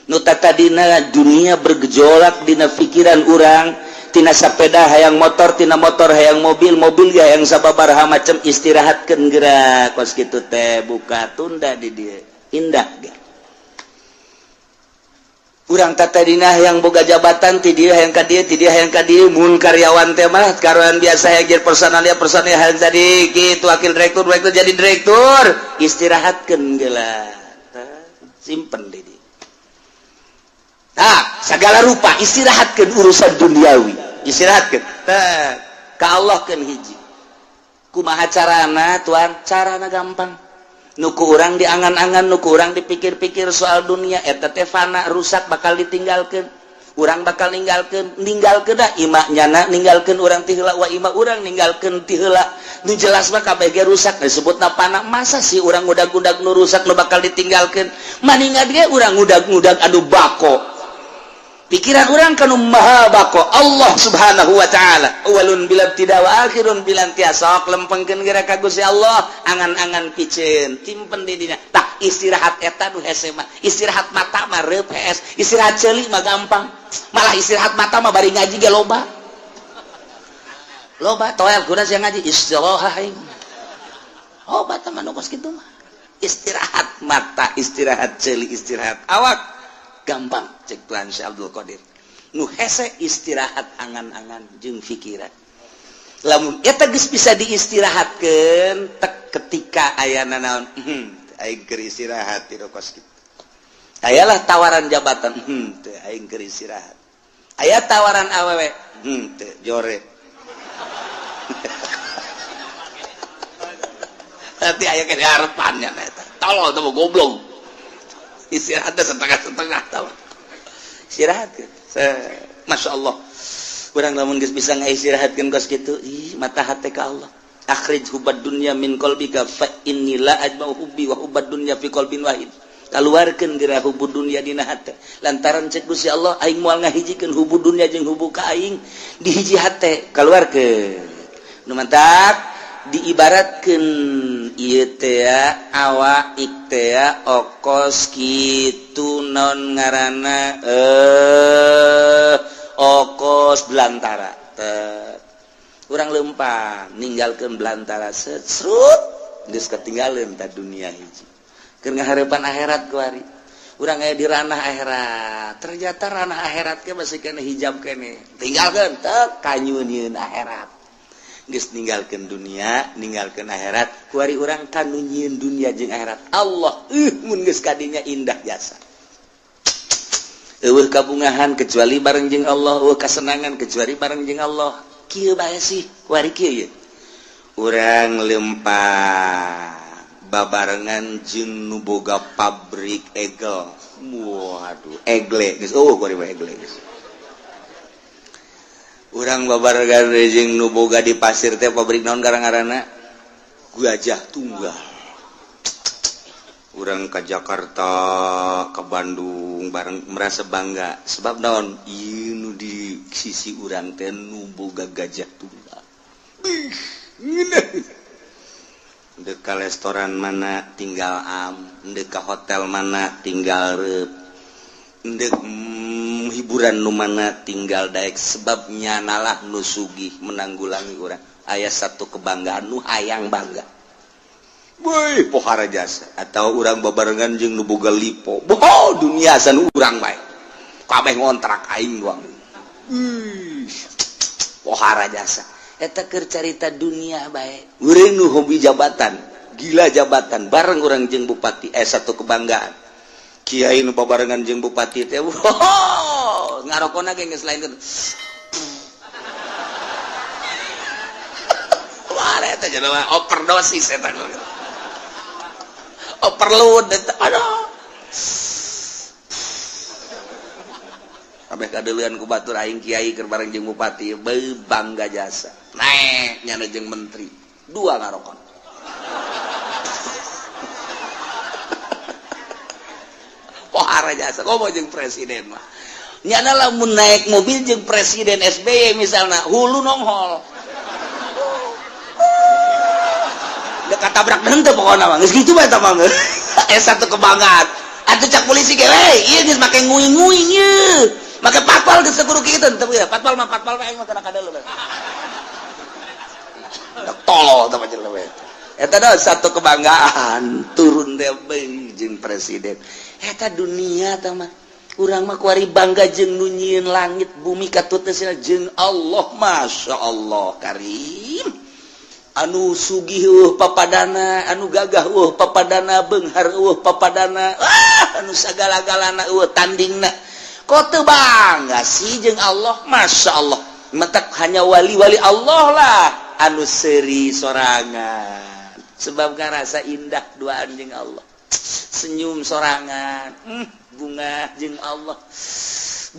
Nu tadina dunia bergejolak dina pikiran urang, tina sepeda hayang motor, tina motor hayang mobil, mobil ya yang sababaraha macam, istirahatkeun gerak kos kitu teh, buka tunda di dieu indah ge. Urang tadina yang boga jabatan ti dieu hayang ka dieu, ti dieu hayang ka dieu. Mun karyawan teh mah karyawan biasa hayang jadi personalia, personalia hayang jadi kitu, wakil direktur, direktur jadi direktur, istirahatkeun geula, simpen di dieu. Nah, segala rupa istirahatkeun urusan duniawi, istirahatkeun tah ka Allah keun hiji. Kumaha carana, Tuan? Carana gampang. Nu ku urang diangan-angan, nu ku urang dipikir-pikir soal dunia eta teh fana, rusak, bakal ditinggalkeun. Urang bakal ninggalkeun, ninggalkeun dah ima nyana ninggalkeun urang ti heula, wa ima urang ninggalkeun ti heula. Nu jelas mah kabeh ge rusak, disebutna fana. Masa sih urang ngudag-ngudag nu rusak, nu bakal ditinggalkeun? Maningan ge urang ngudag-ngudag anu bako. Pikiran urang kanu maha bako, Allah Subhanahu wa Ta'ala, awalun bila tidak wa akhirun bila intiha. Sok lempengkeun geura ka Gusti Allah, angan-angan piceun timpen di dinya. Tah, istirahat eta nu hese mah. Istirahat mata mah reup hees, istirahat ceuli mah gampang. Malah istirahat mata mah bari ngaji ge loba loba toel guna sia ngaji istirahat aing. Obat mah nu kos kitu mah. Istirahat mata, istirahat ceuli, istirahat awak gampang cek Tuan Syekh Abdul Qadir. Nu hese istirahat angan-angan jeung pikiran. Lamun eta geus bisa diistirahatkeun tek ketika aya naon, aing keur istirahat ti kos kitu. Ayalah tawaran jabatan, teu, aing keur istirahat. Aya tawaran awewe, teu, jore. Nanti aya ke harapannya eta. Tolol tuh, goblok. Istirahat setengah-setengah tau. Istirahat. Masya Allah. Urang lamun geus bisa ngaistirahatkeun kos kitu, ih, mata hate ka Allah. Akhrij hubbad dunya min qalbika fa inni la ajma'u hubbi wa hubbad dunya fi qalbin wahid. Kaluarkeun geura hubud dunya dina hate. Lantaran cek Gusti Allah, aing moal ngahijikeun hubud dunya jeung hubu ka aing di hiji hate. Kaluarkeun. Nu mantak diibaratkeun ieu teh awak teh okos kitu, non ngaranna okos belantara. Urang lempang ninggalkeun belantara, serut geus ketinggalan ta dunia hiji. Keur ngaharepan akhirat kuari. Urang aya di ranah akhirat. Ternyata ranah akhirat ke masih kena hijab kene. Tinggalkeun teh kanyunieun akhirat. Geus ninggalkeun dunia, ninggalkeun akhirat, kuari urang kanu nyieun dunia jeung akhirat. Allah, mun geus kadinya indah jasa. Eueuh kabungahan kecuali bareng jeung Allah, eueuh kasenangan kecuali bareng jeung Allah. Kieu bae sih, kuari kieu ye. Urang lempang babarengan jeung nu boga pabrik egel. Waduh, egle geus eueuh kuari mah, egle geus. Urang babarengan jeung nu boga di pasir teh pabrik naon garang-garana? Gajah Tunggal. Urang ke Jakarta, ke Bandung bareng merasa bangga sebab naon? Ieu nu di sisi urang teh nu boga gajah tunggal. Ih, ngeunah. Dek ka restoran mana tinggal am, dek ka hotel mana tinggal reup, dek hiburan nu mana tinggal daek, sebabnya nalah nu sugih menanggulangi urang. Aya satu kebanggaan nu hayang bangga. Woi, pohara jasa atau urang babarengan jeung nu boga lipo. Boh, dunia san urang bae. Kabeh ngontrak aing doang. Ih, pohara jasa. Eta keur carita dunia bae. Urang nu hobi jabatan, gila jabatan, bareng urang jeung bupati satu kebanggaan. Kiai nu babarengan jeung bupati teh, wow, ngarokona ge geus lain. Wah, eta jelema overdosis eta. Overload eta, aduh. Kabeh kadeuleun ku batur aing kiai keur bareng jeung bupati, beuh bangga jasa. Naek nyana jeung menteri, dua ngarokon. Pohara jasa, komo jeung presiden mah. Nyana lamun naik mobil jeung presiden SBY misalna, hulu nonghol. Dek katabrak henteu pokona mah, geus kitu bae eta mah. Satu kebanggaan. Atuh cak polisi ge we, ieu geus make nguing-nguing ieu. Make patpal geus kudu kitu teu ya, patpal mah patpal bae mah kana kadeuleu. Tolol teh mah jelema eta. Eta dah satu kebanggaan turun teh jeung presiden. Eta dunia teh mah. Urang mah kuari bangga jeung nu nyieun langit bumi katut teh jeung Allah, Masya Allah Karim. Anu sugih papadana, anu gagah papadana, beunghar papadana, anu sagala-galana tandingna. Kok teu bangga sih jeung Allah? Masya Allah. Mentak hanya wali-wali Allah lah anu seuri sorangan. Sebab ngarasa indah duaan jeung Allah. Senyum sorangan, bunga jeung Allah.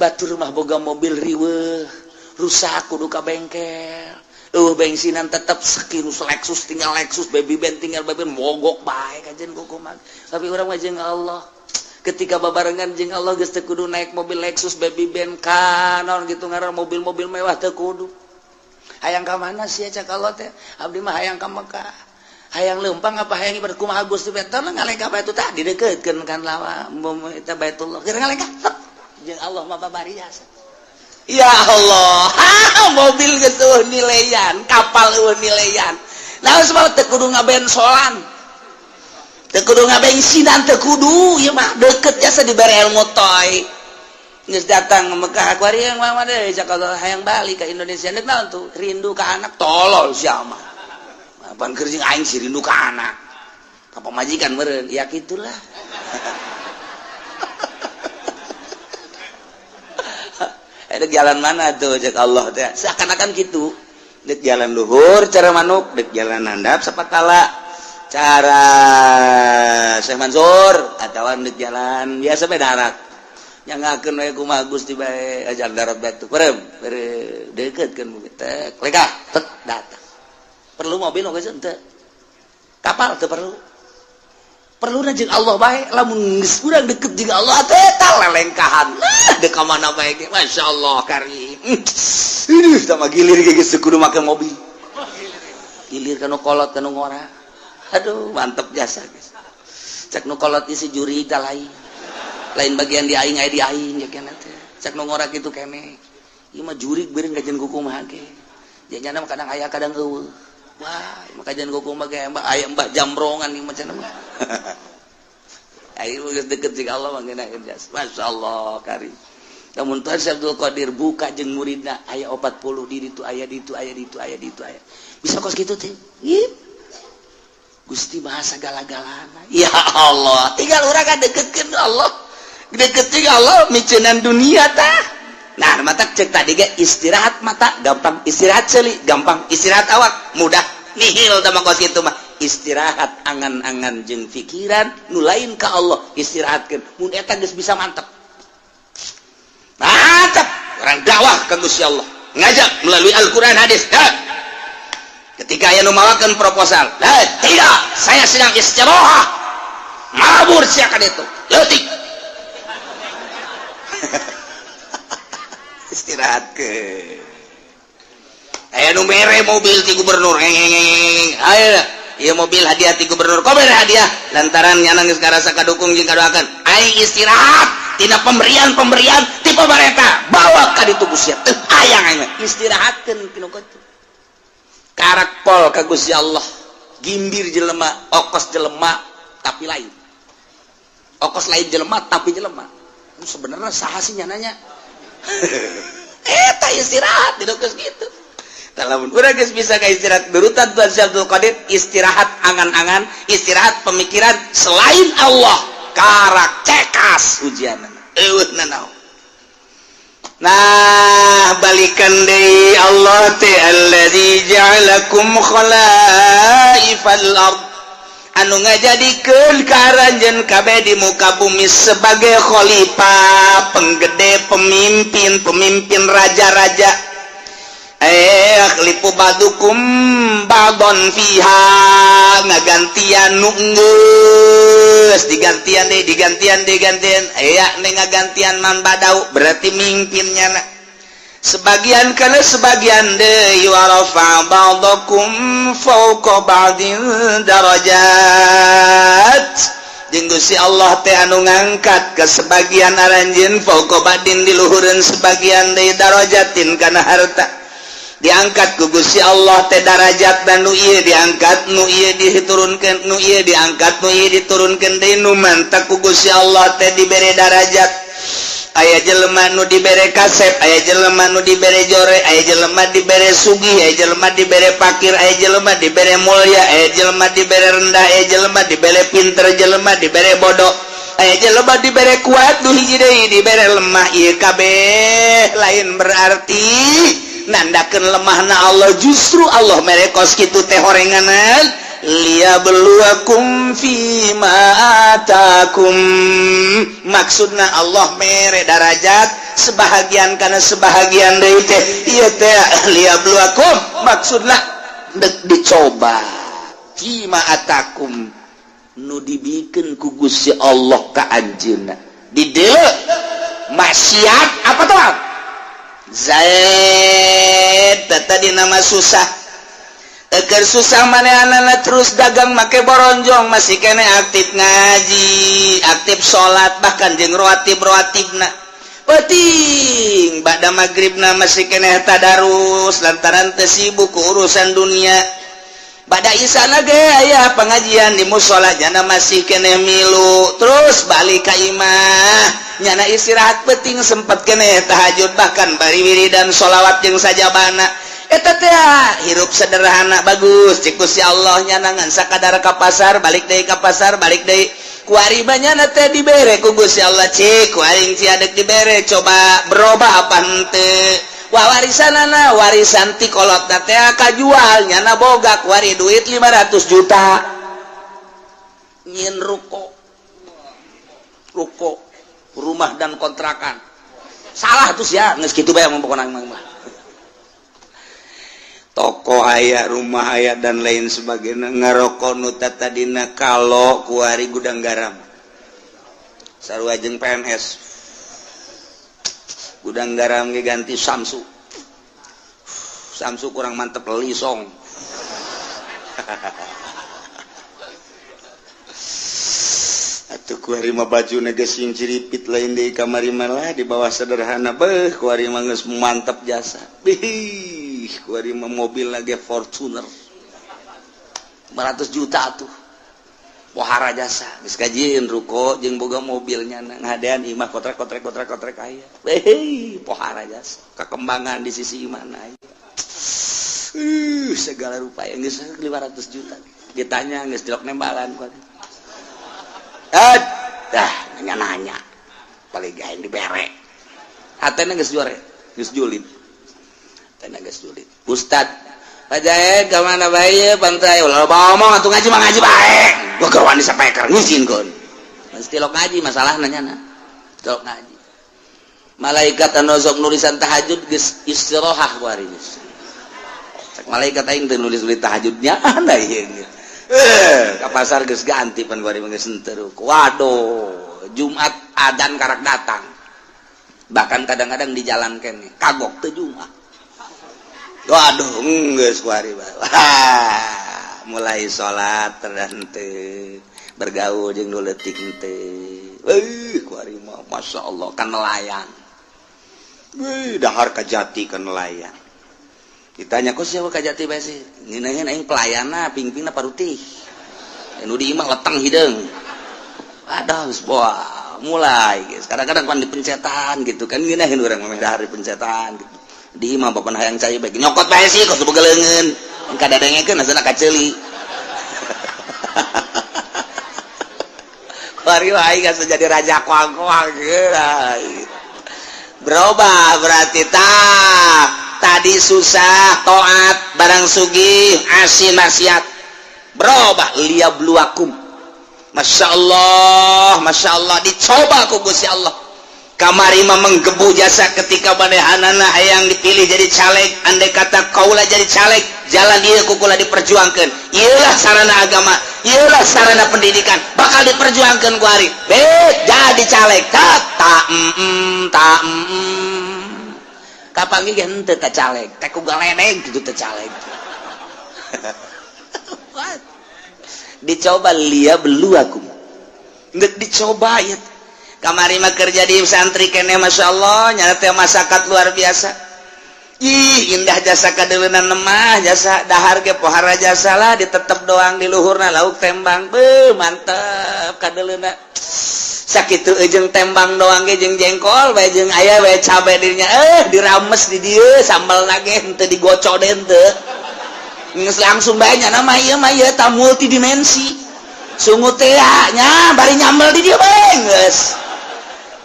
Batur mah boga mobil riweuh, rusak kudu ka bengkel. Bensinan tetap sekirus Lexus tinggal Lexus, baby band tinggal baby band, mogok bae kajen kukuman. Tapi urang mah jeung Allah. Ketika babarengan jeung Allah geus teu kudu naik mobil Lexus, baby band kanon gitu ngaran mobil-mobil mewah teu kudu. Hayang ka mana sih cak Allah teh? Abdi mah hayang ka Mekah. Hayang leumpang apa hayang ibadah kumaha Gusti teh ngalengkah bae tah didekeutkeun kan lawa eta Baitullah. Keur ngalengkah jeung Allah mah babari jasa. Ya Allah, mobil geus eueuh nileyan, kapal eueuh nileyan. Nah, sebab teu kudu ngabensolan. Teu kudu ngabensinan, teu kudu ieu mah deukeut jasa dibere ilmu toy. Geus datang ke Mekah kuari yang mah deui cak Allah hayang balik ka Indonesia deuk naon tuh? Rindu ka anak, tolol sia mah. Apaan keur jeung aing sih rindu ka anak. Ka pamajikan meureun, ya kitulah. Dek jalan mana tuh cek Allah teh seakan-akan gitu. Dek jalan luhur cara manuk, dek jalan handap sapatala cara Syekh Mansur, atawa dek jalan biasa bae darat. Nyangakeun we kumaha Gusti bae ajar darat batu. Perem, dekeutkeun bumi teh, lekah tet datang. Perlu mobil geus henteu. Kapal teu perlu. Perlu jeung Allah bae, lamun geus urang deket jeung Allah teh tah lelengkahan. Dek ka mana bae ge, Masya Allah Karim. Ih, tah mah gilir ge geus kudu make mobil. Gilir ka nu kolot ka nu ngora. Aduh, mantep jasa geus. Cek nu kolot isi juri tah lain. Lain bagian di aing aya di aing ya keneh teh. Cek nu ngora kitu keneh. Ieu mah jurig beureun kajian kumaha ge. Janyana mah kadang aya kadang eueuh. Wah, maka jangan kumaha ge aya mbah jambrongan ieu mah cenah mah. Ayo geus deket jeung Allah mah ngeunaheun jasa. Masya Allah Karim. Lamun Tuhan Syekh Abdul Qadir buka jeung muridna aya 40 di ditu aya di ditu aya di ditu aya di ditu aya. Bisa kos kitu teh. Gusti maha sagala-galana. Ya Allah, tinggal urang ka deketkeun Allah. Deket jeung Allah miceunan dunia tah. Nah, mata cek tadi ge istirahat mata gampang, istirahat seuli gampang, istirahat awak mudah. Nihil tah mah kos kitu mah. Istirahat angan-angan jeung pikiran nu lain ka Allah istirahatkeun. Mun eta geus bisa mantep. Mantap, orang dakwah ka Gusti Allah. Ngajak melalui Al-Qur'an hadis. Ha. Ketika aya nu mawakeun proposal, tidak, saya sedang istirahat. Mabur sia ka ditu. Leutik. Istirahat ke. Aya nu mere mobil ti gubernur. Ayo, ieu mobil hadiah ti gubernur. Kok mere hadiah? Lantaran nyana geus ngarasa kadukung jeung kadoakeun. Aing istirahat tina pemberian-pemberian ti pamarentah. Bawa ka ditu ku sia. Teu hayang aing mah. Istirahatkeun tinu kitu. Karak pol ka Gusti Allah. Gimbir jelema, okos jelema tapi lain. Okos lain jelema tapi jelema. Sebenarnya saha sih nyananya? Eta istirahat di geus kitu. Lamun urang geus bisa ka istirahat nurutan Tuhan Syekh Abdul Qadir, istirahat angan-angan, istirahat pemikiran selain Allah, karak cekas ujianna. Eueuh nanaon. Nah, balikan deui Allah teh allazi ja'alakum khalaifal ard. Anu ngajadikeun ka aranjeun kabeh di muka bumi sebagai khalifah, penggede, pemimpin, pemimpin raja-raja. Yakhlifu ba'dukum ba'don fiha, ngagantian nu geus digantian deui, digantian digantian aya nih ngagantian man badau, berarti mimpinnya na sebagian kana sebagian deui. Wa rafa ba'dakum fawqa ba'din darajat, jeung Gusti Allah teh anu ngangkat ke sebagian aranjeun, fawqa ba'din di luhureun sebagian deui, darajatin kana harta. Diangkat ku Gusti Allah teh darajat dan nu ieu diangkat, nu ieu diturunkeun, nu ieu diangkat, nu ieu diturunkeun deui. Nu mantak ku Gusti Allah teh dibere darajat, aya jelema nu dibere kasep, aya jelema nu dibere jore, aya jelema dibere sugih, aya jelema dibere pakir, aya jelema dibere mulia, aya jelema dibere rendah, aya jelema dibere pinter, jelema dibere bodoh, aya jelema dibere kuat, nu hiji deui dibere lemah. Ieu kabeh lain berarti nandakeun lemahna Allah, justru Allah mere kos kitu teh horenganan liyabluwakum fima atakum. Maksudna Allah mere darajat sebahagian karena sebahagian deui teh ieu teh liyabluwakum, maksudna dek dicoba, fima atakum nu dibikeun ku Gusti Allah ka anjeunna, di dieu maksiat apa tuh. Zaid tadi nama susah. Eker susah manehna terus dagang make boronjong, masih kene aktif ngaji, aktif salat, bahkan jeung rawatib rawatibna penting ba'da maghribna masih kene tadarus lantaran teu sibuk ku urusan dunia. Ba'da isana ge aya pengajian di musola, jana masih kene milu. Terus balik ka imah, nyana istirahat penting sempet kene tahajud, bahkan bari wiridan sholawat jeung sajabana. Eta teh hirup sederhana bagus cek Gusti Allah. Nyana ngan sakadar ka pasar balik deui, ka pasar balik deui. Kuari nyana teh dibere ku Gusti Allah, cik ku aing sia dek dibere, coba berubah apa henteu. Wah, warisanana, warisan ti kolot teh kajual, nyana boga kuari duit 500 juta, nyin ruko, ruko rumah dan kontrakan. Salah tuh ya, geus kitu bae pokona mah. Toko aya, rumah aya, dan lain sebagainya. Ngarokok nu tadina kalau kuari Gudang Garam, sarua jeung PNS. Gudang Garam ge ganti Samsu, Samsu kurang mantep, lisong. Atuh kuari mah baju geus sing ciripit, lain deui kamari mah di bawah sederhana. Beuh, kuari mah geus mantep jasa. Bih, kuari mah mobil lagi Fortuner 500 juta tuh, pohara jasa. Geus kajieun ruko jeung boga mobilnya, ngadean imah kotrek kotrek kotrek kotrek aya. Hei, pohara jasa kekembangan di sisi mana aya. Segala rupa yang geus 500 juta ditanya geus dilok nembalan ku. Ah, dah nanya-nanya paling gaeng dibere hatena geus jore, geus julid, hatena geus julid. Ustad Pak Jaed ka mana bae pantai ulah ngomong atuh, ngaji mah ngaji bae. Gua keur wani sapeker ngizinkeun. Mesti lok ngaji masalahna nyana. Lok ngaji. Malaikat anu sok nulisan tahajud geus istirahat ku ari geus. Cek malaikat aing teu nulis-nulis tahajudnya anda ieu. Ke pasar geus ganti pan kuari mah geus henteu. Waduh, Jumat adan karak datang. Bahkan kadang-kadang di jalan kene kagok teu Jumat. Waduh, geus kuari mah. Wah, mulai salat terhenteu, bergaul jeung nu leutik henteu. Kuari mah Masya Allah kan nelayan. Wih, dahar kajati kan nelayan. Ditanya kok siapa kajati bae sih? Ngeunaheun aing pelayanna, pingpingna parutih. Nu di imah leteng hideung. Aduh, geus wah, mulai guys. Kadang-kadang pan dipencetan gitu kan ngeunaheun urang mah dahar dipencetan gitu. Di imah bapak hayang cai bae nyokot bae sih kos boga leungeun. Kadadengekeun asana kaceuli. Kuari wae geus jadi raja koang-koang gitu. Berubah berarti tak tadi susah toat barang sugih asin maksiat berubah liyabluwakum. Masya Allah, Masya Allah, dicoba ku Gusti Allah. Kamari mah menggebu jasa ketika manehanana hayang dipilih jadi caleg, andai kata kaula jadi caleg, jalan ieu ku kula diperjuangkeun. Ieulah sarana agama, ieulah sarana pendidikan, bakal diperjuangkeun ku ari. Bet jadi caleg, tak ta mm, ta mm. Kapanggih ge henteu ka caleg, teh ku galedeg kitu teh caleg. Dicoba liyabluwakum. Geus dicoba ieu. Kamari mah kerja di santri kene Masya Allah, nyana teh masakat luar biasa. Ih, indah jasa kadeuleunan mah, jasa dahar ge pohara jasa lah ditetep doang di luhurna lauk tembang. Beuh, mantep kadeuleuna. Sakitu jeung tembang doang ge jeung jengkol bae jeung aya bae cabe dirinya dirames di dieu sambal ge henteu digocok deui henteu. Geus langsung bae nya mah ieu mah ieu ta multidimensi. Sungut teh nya bari nyambel di dieu bae geus.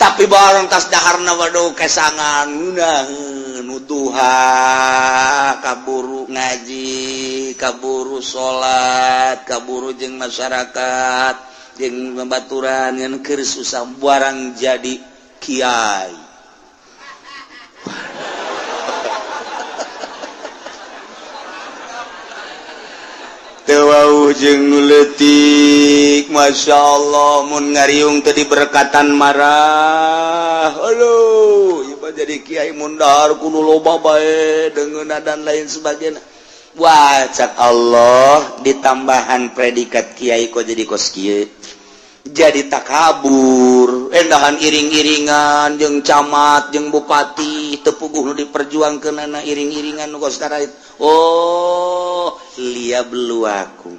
Tapi barang tas daharna waduh kesangan ngeunaheun duha kaburu ngaji, kaburu salat, kaburu jeung masyarakat, jeung babaturan ngan keur susah barang jadi kiai. Teu wauh jeung nu leutik, Masya Allah mun ngariung teu diberkatan marah. Aduh, ieu mah jadi kiai mun dahar kudu loba bae deungeunna dan lain sebagainya. Wah, cak Allah ditambahan predikat kiai kok jadi kos kieu. Jadi takabur, endahan iring-iringan jeung camat, jeung bupati, teu puguh nu diperjuangkeunana iring-iringan nu kos karait. Oh, liyabluwakum.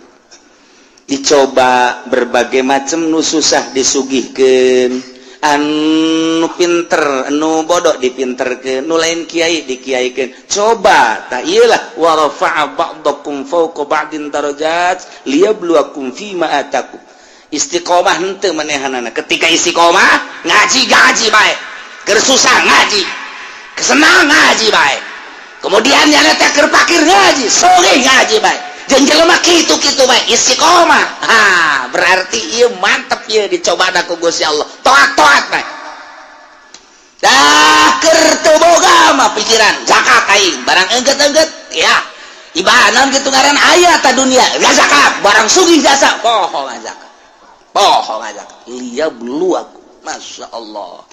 Dicoba berbagai macam nu susah disugihkeun, anu pinter, anu bodoh dipinterkeun, nu lain kiai dikiaikeun. Coba tah ieu lah wa rafa'a ba'dakum fawqa ba'din darajat liyabluwakum fima atakum. Istiqomah henteu manehanana. Ketika istiqomah ngaji gaji bae, keur susah ngaji, kesenang ngaji bae. Kemudian nyana teh keur pakir ngaji, sugih ngaji bae. Jeung jelema kitu-kitu bae istiqomah. Ha, berarti ieu mantep ieu dicobana ku Gusti Allah. Toat-toat bae. Dah keur teu boga mah pikiran zakat aing, barang engget-engget ya. Ibadah kitu ngaran aya ta dunia, zakat, barang sugih jasa, poho zakat. Poho zakat. Liyabluwakum. Masya Allah.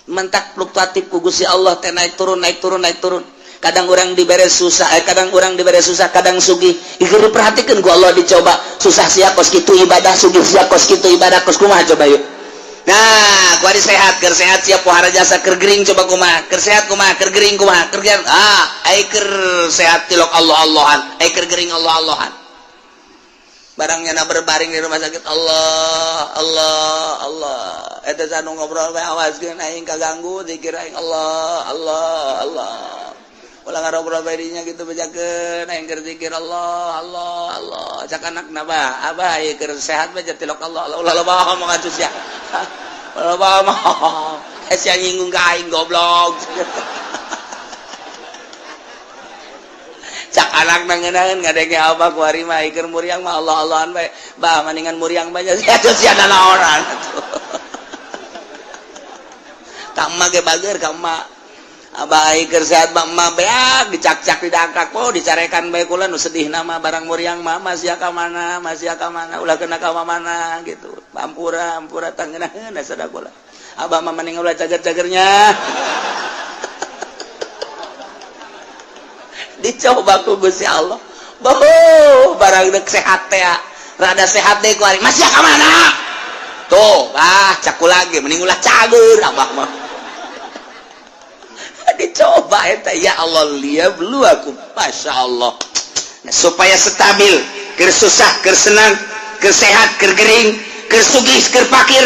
Mentak fluktuatif ku Gusti Allah teh naik turun naik turun naik turun. Kadang orang dibere susah, kadang orang dibere susah, kadang sugih. Ieu diperhatikeun ku Allah dicoba. Susah sia kos kitu ibadah, sugih sia kos kitu ibadah, kos kumaha coba yuk. Nah, kuari sehat, keur sehat sia pohara jasa, keur gering coba kumaha, keur sehat kumaha, keur gering kumaha, keur gering. Ah, ai keur sehat tilok Allah-Allahan, ai keur gering Allah-Allahan. Barang nyana berbaring di rumah sakit Allah, Allah, Allah. Eta sanu ngobrol bae awaskeun aing kaganggu zikir aing Allah, Allah, Allah. Ulah ngarobrol bae dinya gitu bejakeun aing keur zikir Allah, Allah, Allah. Cak anakna bah, abah ieu keur sehat bae tilok Allah, Allah. Ulah loba omongan sia. Ulah loba omong. Sia nyinggung ka aing goblok. Cak anak nangeunaheun ngadenge abah kuari mah keur muriang mah Allah-Allahan bae. Bah maningan muriang bae sia sia nanaonan. Ka emak ge bager ka emak. Abah keur sehat mah emak beak dicakcak, didangkak, oh, dicarekan bae. Kula nu sedih nama barang muriang mah, masih ka mana, masih ka mana, ulah kena ka mana gitu. Ampura, ampura, tangeunaheun sada kula. Abah mah mending ulah cager-cagernya. Dicoba ku Gusti Allah. Boh, barang dek sehat teh, rada sehat deh kuari, masih ka mana tuh? Ah, caku lagi, mending ulah cager abah mah. Dicoba eta, ya Allah, liyabluwakum, Masya Allah. Nah, supaya stabil, keur susah, keur senang, keur sehat, keur gering, keur sugih, keur pakir,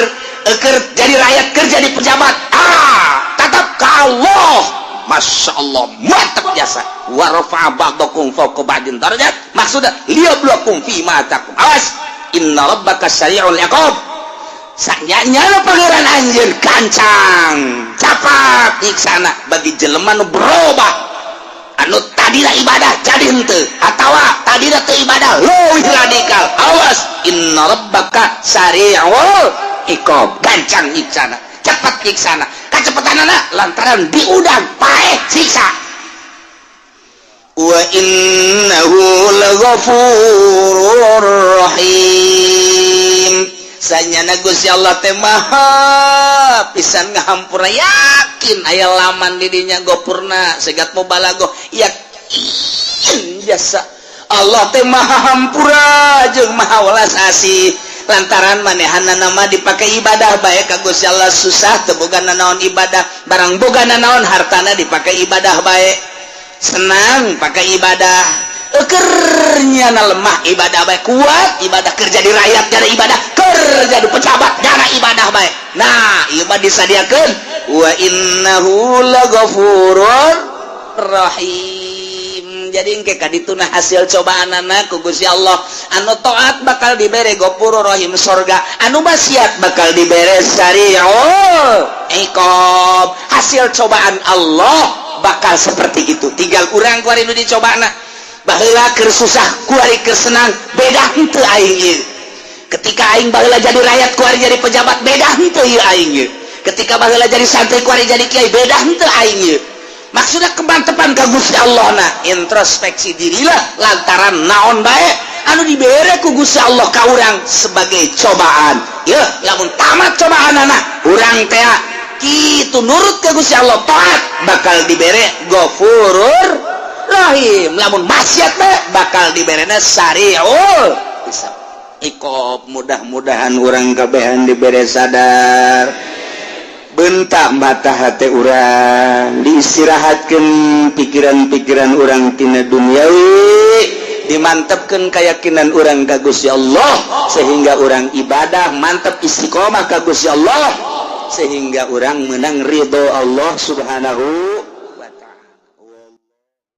keur jadi rakyat, keur jadi pejabat, ah, tetap ke Allah. Masya Allah, mantap jasa. Wa rafa'a ba'dakum fawqa ba'din darajat, maksudnya liyabluwakum fi ma atakum. Awas, inna rabbaka sari'ul iqab. Sanyanya Pangeran anjeun gancang capat nyiksana bagi jelema nu berubah, anu tadina ibadah jadi henteu, atawa tadina teu ibadah leuwih radikal. Awas, inna rabbaka sari'ul iqab, gancang nyiksana, cepat nyiksana. Kacepetanana lantaran diudang paeh siksa. Wa innahu laghafurur rahim. Sanyana Gusti Allah teh maha pisan ngahampura. Yakin aya laman di dinya gopurna segat mubalago, yakin jasa Allah teh maha hampura jeung maha welas asih, lantaran manehana nama dipakai ibadah bae ka Gusti Allah. Susah teu boga nanaon, ibadah. Barang boga nanaon, hartana dipakai ibadah bae. Senang, pakai ibadah. Ekernya na lemah, ibadah bae. Kuat, ibadah. Kerja di rakyat jara ibadah, kerja di pejabat jara ibadah bae. Nah, ieu mah disadiakeun wa innahu laghafurur rahim. Jadi engke kadituna hasil cobaan anak ku Gusti Allah. Anu taat bakal dibere Ghafurur Rahim, sorga. Anu maksiat bakal dibere sari'ul iqab. Hasil cobaan Allah bakal seperti itu. Tinggal urang kuari nu dicobana. Baheula keur susah, kuari keur senang, beda henteu aing ieu? Ketika aing baheula jadi rakyat, kuari jadi pejabat, beda henteu ieu aing ieu? Ketika baheula jadi santri, kuari jadi kiai, beda henteu aing ieu? Maksudnya kemantepan ka Gusti Allah. Nah, introspeksi dirilah, lantaran naon bae anu dibere ku Gusti Allah ka urang sebagai cobaan ya. Lamun tamat cobaan anak urang teh kitu, nurut ke Gusti Allah, taat, bakal dibere Ghafurur Rahim. Lamun maksiat bae, bakal diberena sariul hisab, iqab. Mudah-mudahan urang kabehan dibere sadar, bentak mata hati urang, diistirahatkan pikiran-pikiran urang tina duniawi, dimantapkan keyakinan urang ka Gusti Allah, sehingga urang ibadah mantap, istiqomah ka Gusti Allah, sehingga urang menang ridho Allah Subhanahu.